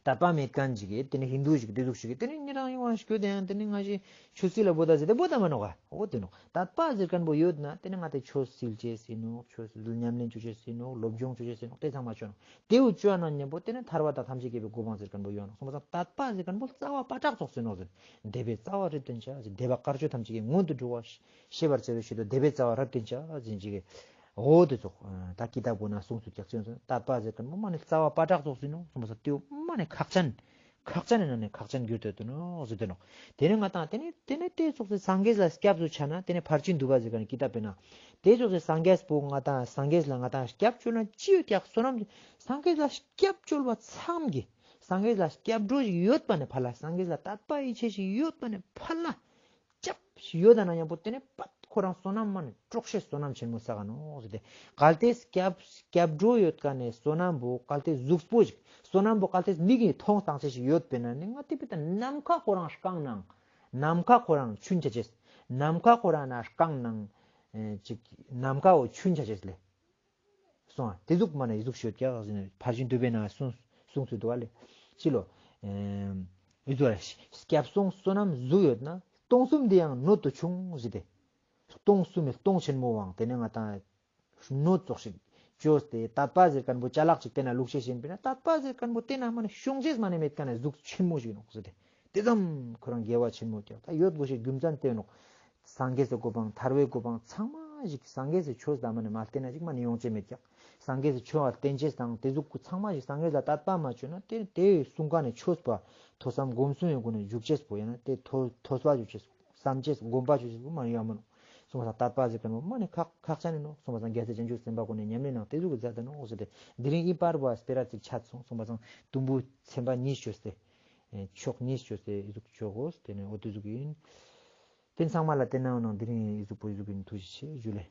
དད་པ་མེད་ཁན་ཅིག་གི་ཏེ་ནེ་ཧིན་དུ་ཞིག་ཏེ་ཟུག་ཞིག་གི་ཏེ་ནེ་ཉེ་རང་ཡོང་བ་ཞིག་གྱོད་དེ་ཡང་ཏེ་ནེ་ང་ཞིག་ཆོས་སིལ་ལ་བོ་ད་ཟེར་ཏེ་བོ་ད་མ་ནོག་ག། འོ་ཏེ་ནོག། དད་པ་ཟེར་ཁན་བོ་ཡོད་ན་ཏེ་ནེ་ང་ཏེ་ཆོས་སིལ་ཅེས་ཨིན་ནོག། ཆོས་སིལ་ཉམས་ལེན་ཅོ་ཅེས་ཨིན་ནོག། སློབ་སྦྱོང་ཅོ་ཅེས་ཨིན་ནོག། ཏེ་ཚང་མ་ཅོ་ནོག། ཏེ་བོ་ཅོ་ན་ཉམ་པོ་ཏེ་ནེ་ཐར་པ་དང་ཐམས་ཅད་མཁྱེན་པའི་གོ་འཕང་ཟེར་ཁན་བོ་ཡོང་ནོག། སོང་པ་སང་དད་པ་ཟེར་ཁན་བོ་རྩ་བ་པ་ཏག་ཙོགས་ཨིན་ནོག་ཟེར། འདས་པའི་རྩ་བ་རབ་བརྟན་བྱ་ཟེར། འདས་པ་དཀར་ཕྱོགས་ཐམས་ཅད་ཀྱི་མངོན་དུ་འགྲོ་བ་ཤེས་པར་བྱ་བའི་ཆེད་དུ་འདས་པའི་རྩ་བ་རབ་བརྟན་བྱ་ཟེར་ཅིག་གི། འོ་ཏེ་ཙོགས་ད་ཀི་ཏབ་གུན་ན་གསུངས་སུ་ཀྱག་ཅིག་ཡོང་སོང་། དད་པ་ཟེར་ཁན་བོ་མ་ནེ་རྩ་བ་པ་ཏག་ཙོགས་ཨིན་ནོག། སོང་པ་སང་ཏེ་བོ་མ་ནེ་ཁག་ཅན། ཁག་ཅན་ནི་ནང་ནེ་ཁག་ཅན་གྱུར་ཏེ་དུག་ནོག་ཟེར་ཏེ་ནོག། ཏེ་ནེ་ང་ཏང་ཏེ་ནེ་ཏེ་ནེ་ཏེ་ཙོགས་སི་སངས་རྒྱས་ལ་སྐྱབས་སུ་ཆ་ན་ཏེ་ནེ་ཕར་ཕྱིན་བསྡུ་བ་ཟེར་ཁན་ནི་ཀི་ཏབ་པེ་ན། ཏེ་ཙོགས་སི་སངས་རྒྱས་པོ་ང་ཏང་སངས་རྒྱས་ལ་ང་ཏང་སྐྱབས་བཅོལ་ན་ཅི་ཡོད་ཀྱག་བསོད་ནམས་ཀྱི། སངས་རྒྱས་ལ་སྐྱབས་བཅོལ་བ་ཚང་གི། སངས་རྒྱས་ལ་སྐྱབས་འགྲོ་ཞིག་ཡོད་པ་ནེ་ཕར་ལ་སངས་རྒྱས་ལ་དད་པ་ཡིད་ཆེས་ཤིག་ཡོད་པ་ནེ་ཕར་ལ། སྐྱབས་ ཡོད་ན་ཡང་པོ་དེ་ནས་པད་ཁོ་རང་བསོད་ནམས་མ་ནི་དྲག་ཤོས་བསོད་ནམས་ཆེན་མོ་བསགས་ནོག་ཟེར་ཏེ། གལ་ཏེ་སྐྱབས་སྐྱབས་འགྲོ་ཡོད་ཀ་ནས་བསོད་ནམས་པོ་གལ་ཏེ་གཟུགས་པོ་ཞིག་བསོད་ནམས་པོ་གལ་ཏེ་མིག་གིས་མཐོང་སྟངས་ཆ་ཞིག་ཡོད་པས་ན་ནི་ང་དེ་པེ་ད་ནམ་མཁའ་ཁོ་རང་རྐང་ནང་ནམ་མཁའ་ཁོ་རང་ཆུན་ཆ་ཅེས། ནམ་མཁའ་ཁོ་རང་ན་རྐང་ནང་ཅིག་ནམ་མཁའ་བོ་ཆུན་ཆ་ཅེས་ལེ། སོང་ཨ། དེ་ཟུག་མ་ན་ཡི་ཟུག་ཤོད་ཀྱག་ཟེར་ནས་ཕར་ཕྱིན་དུ་བས་ན་གསུངས་གསུངས་ཚུལ་འདུག་བ་ལེ། ཅི་ལོ། ཨེམ། ཡི་ཟུག་ར་སྐྱབས་སོང་བསོད་ནམས་ཟུག་ཡོད་ན་སྟོང་གསུམ་དེ་ཡང་སྣོད་དུ་ཆུང་ཟེར་ཏེ། སྟོང་གསུམ་མི་སྟོང་ཆེན་མོ་བའང་དེ་ནས་ང་ཏང་སྣོད་ཙོགས་ཤིག་བཅོས་ཏེ་དད་པ་ཟེར་མཁན་པོ་ཅ་ལག་ཅིག་དེ་ན་བླུགས་ཤེས་ཤིན་པས་ན་དད་པ་ཟེར་མཁན་པོ་དེ་ན་མ་ནི་ཤོང་ཤེས་མ་ནི་མེད་མཁན་ནི་ཟུག་ཆེན་མོ་ཞིག་ནོག་ཟེར་ཏེ། དེ་ཙམ་ཁོ་རང་དགེ་བ་ཆེན་མོ་ཀྱག་ད་ཡོད་དགོས་ཤེས་རྒྱུ་མཚན་དེ་ནོག་སངས་རྒྱས་སི་གོ་འཕང་ཐར་པའི་གོ་འཕང་ཚང་མ་ཞིག་སངས་རྒྱས་སི་ཆོས་དང་མ་ནི་མ་བསྟེན་ན་ཅིག་མ་ནི་ཡོང་ཅེས་མེད་ཀྱག་སངས་རྒྱས་སི་ཆོས་ལ་བསྟེན་ཅེས་དང་དེ་ཟུག་གུ་ཚང་མ་ཞིག་སངས་རྒྱས་ལ་དད་པ་མ་བཅོས་ན་དེ་དེ་གསུང་མཁན་ནི་ཆོས་པ་ཐོས་བསམ་སྒོམ་གསུམ་ཡོད་དགོས་ནི་འཇུག་ཅེས་པོ་ཡང་ན་དེ་ཐོས་ཐོས་པ་འཇུག་ཅེས་བསམ་ཅེས་སྒོམ་པ་བཅོ་ཅེས་པོ་མ་ནི་ཡོང་མི་ནོག་སོང་པ་སང་དད་པ་ཟེར་མཁན་པོ་མ་ནི་ཁག་ཁག་ཆེན་ནི་ནོག་སོང་པ་སང་རྒྱལ་སྲས་བྱང་ཆུབ་སེམས་དཔའ་ཀུན་ནི་ཉམས་ལེན་ནང་དེ་ཟུག་གི་མཛད་དེ་ནོག་ཟེར་ཏེ། དེ་རིང་ཨིན་པར་བ་སྤེ་ར་ཅིག་ཆད་སོང་། སོང་པ་སང་དུམ་བུ་ཚན་པ་གཉིས་བཅོས་ཏེ། ཨེ་ཕྱོགས་གཉིས་བཅོས་ཏེ་ཨི་ཟུག་བཅོ་དགོས། དེ་ནས་འོ་དེ་ཟུག་ཡིན། དེ་ཚང་མ་ལ་བསྟན་ནའང་དེ་རིང་ཨི་ཟུག་པོ་ཨི་ཟུག་ཡིན། ཐུགས་རྗེ་ཆེ་ཞུ་ལེ།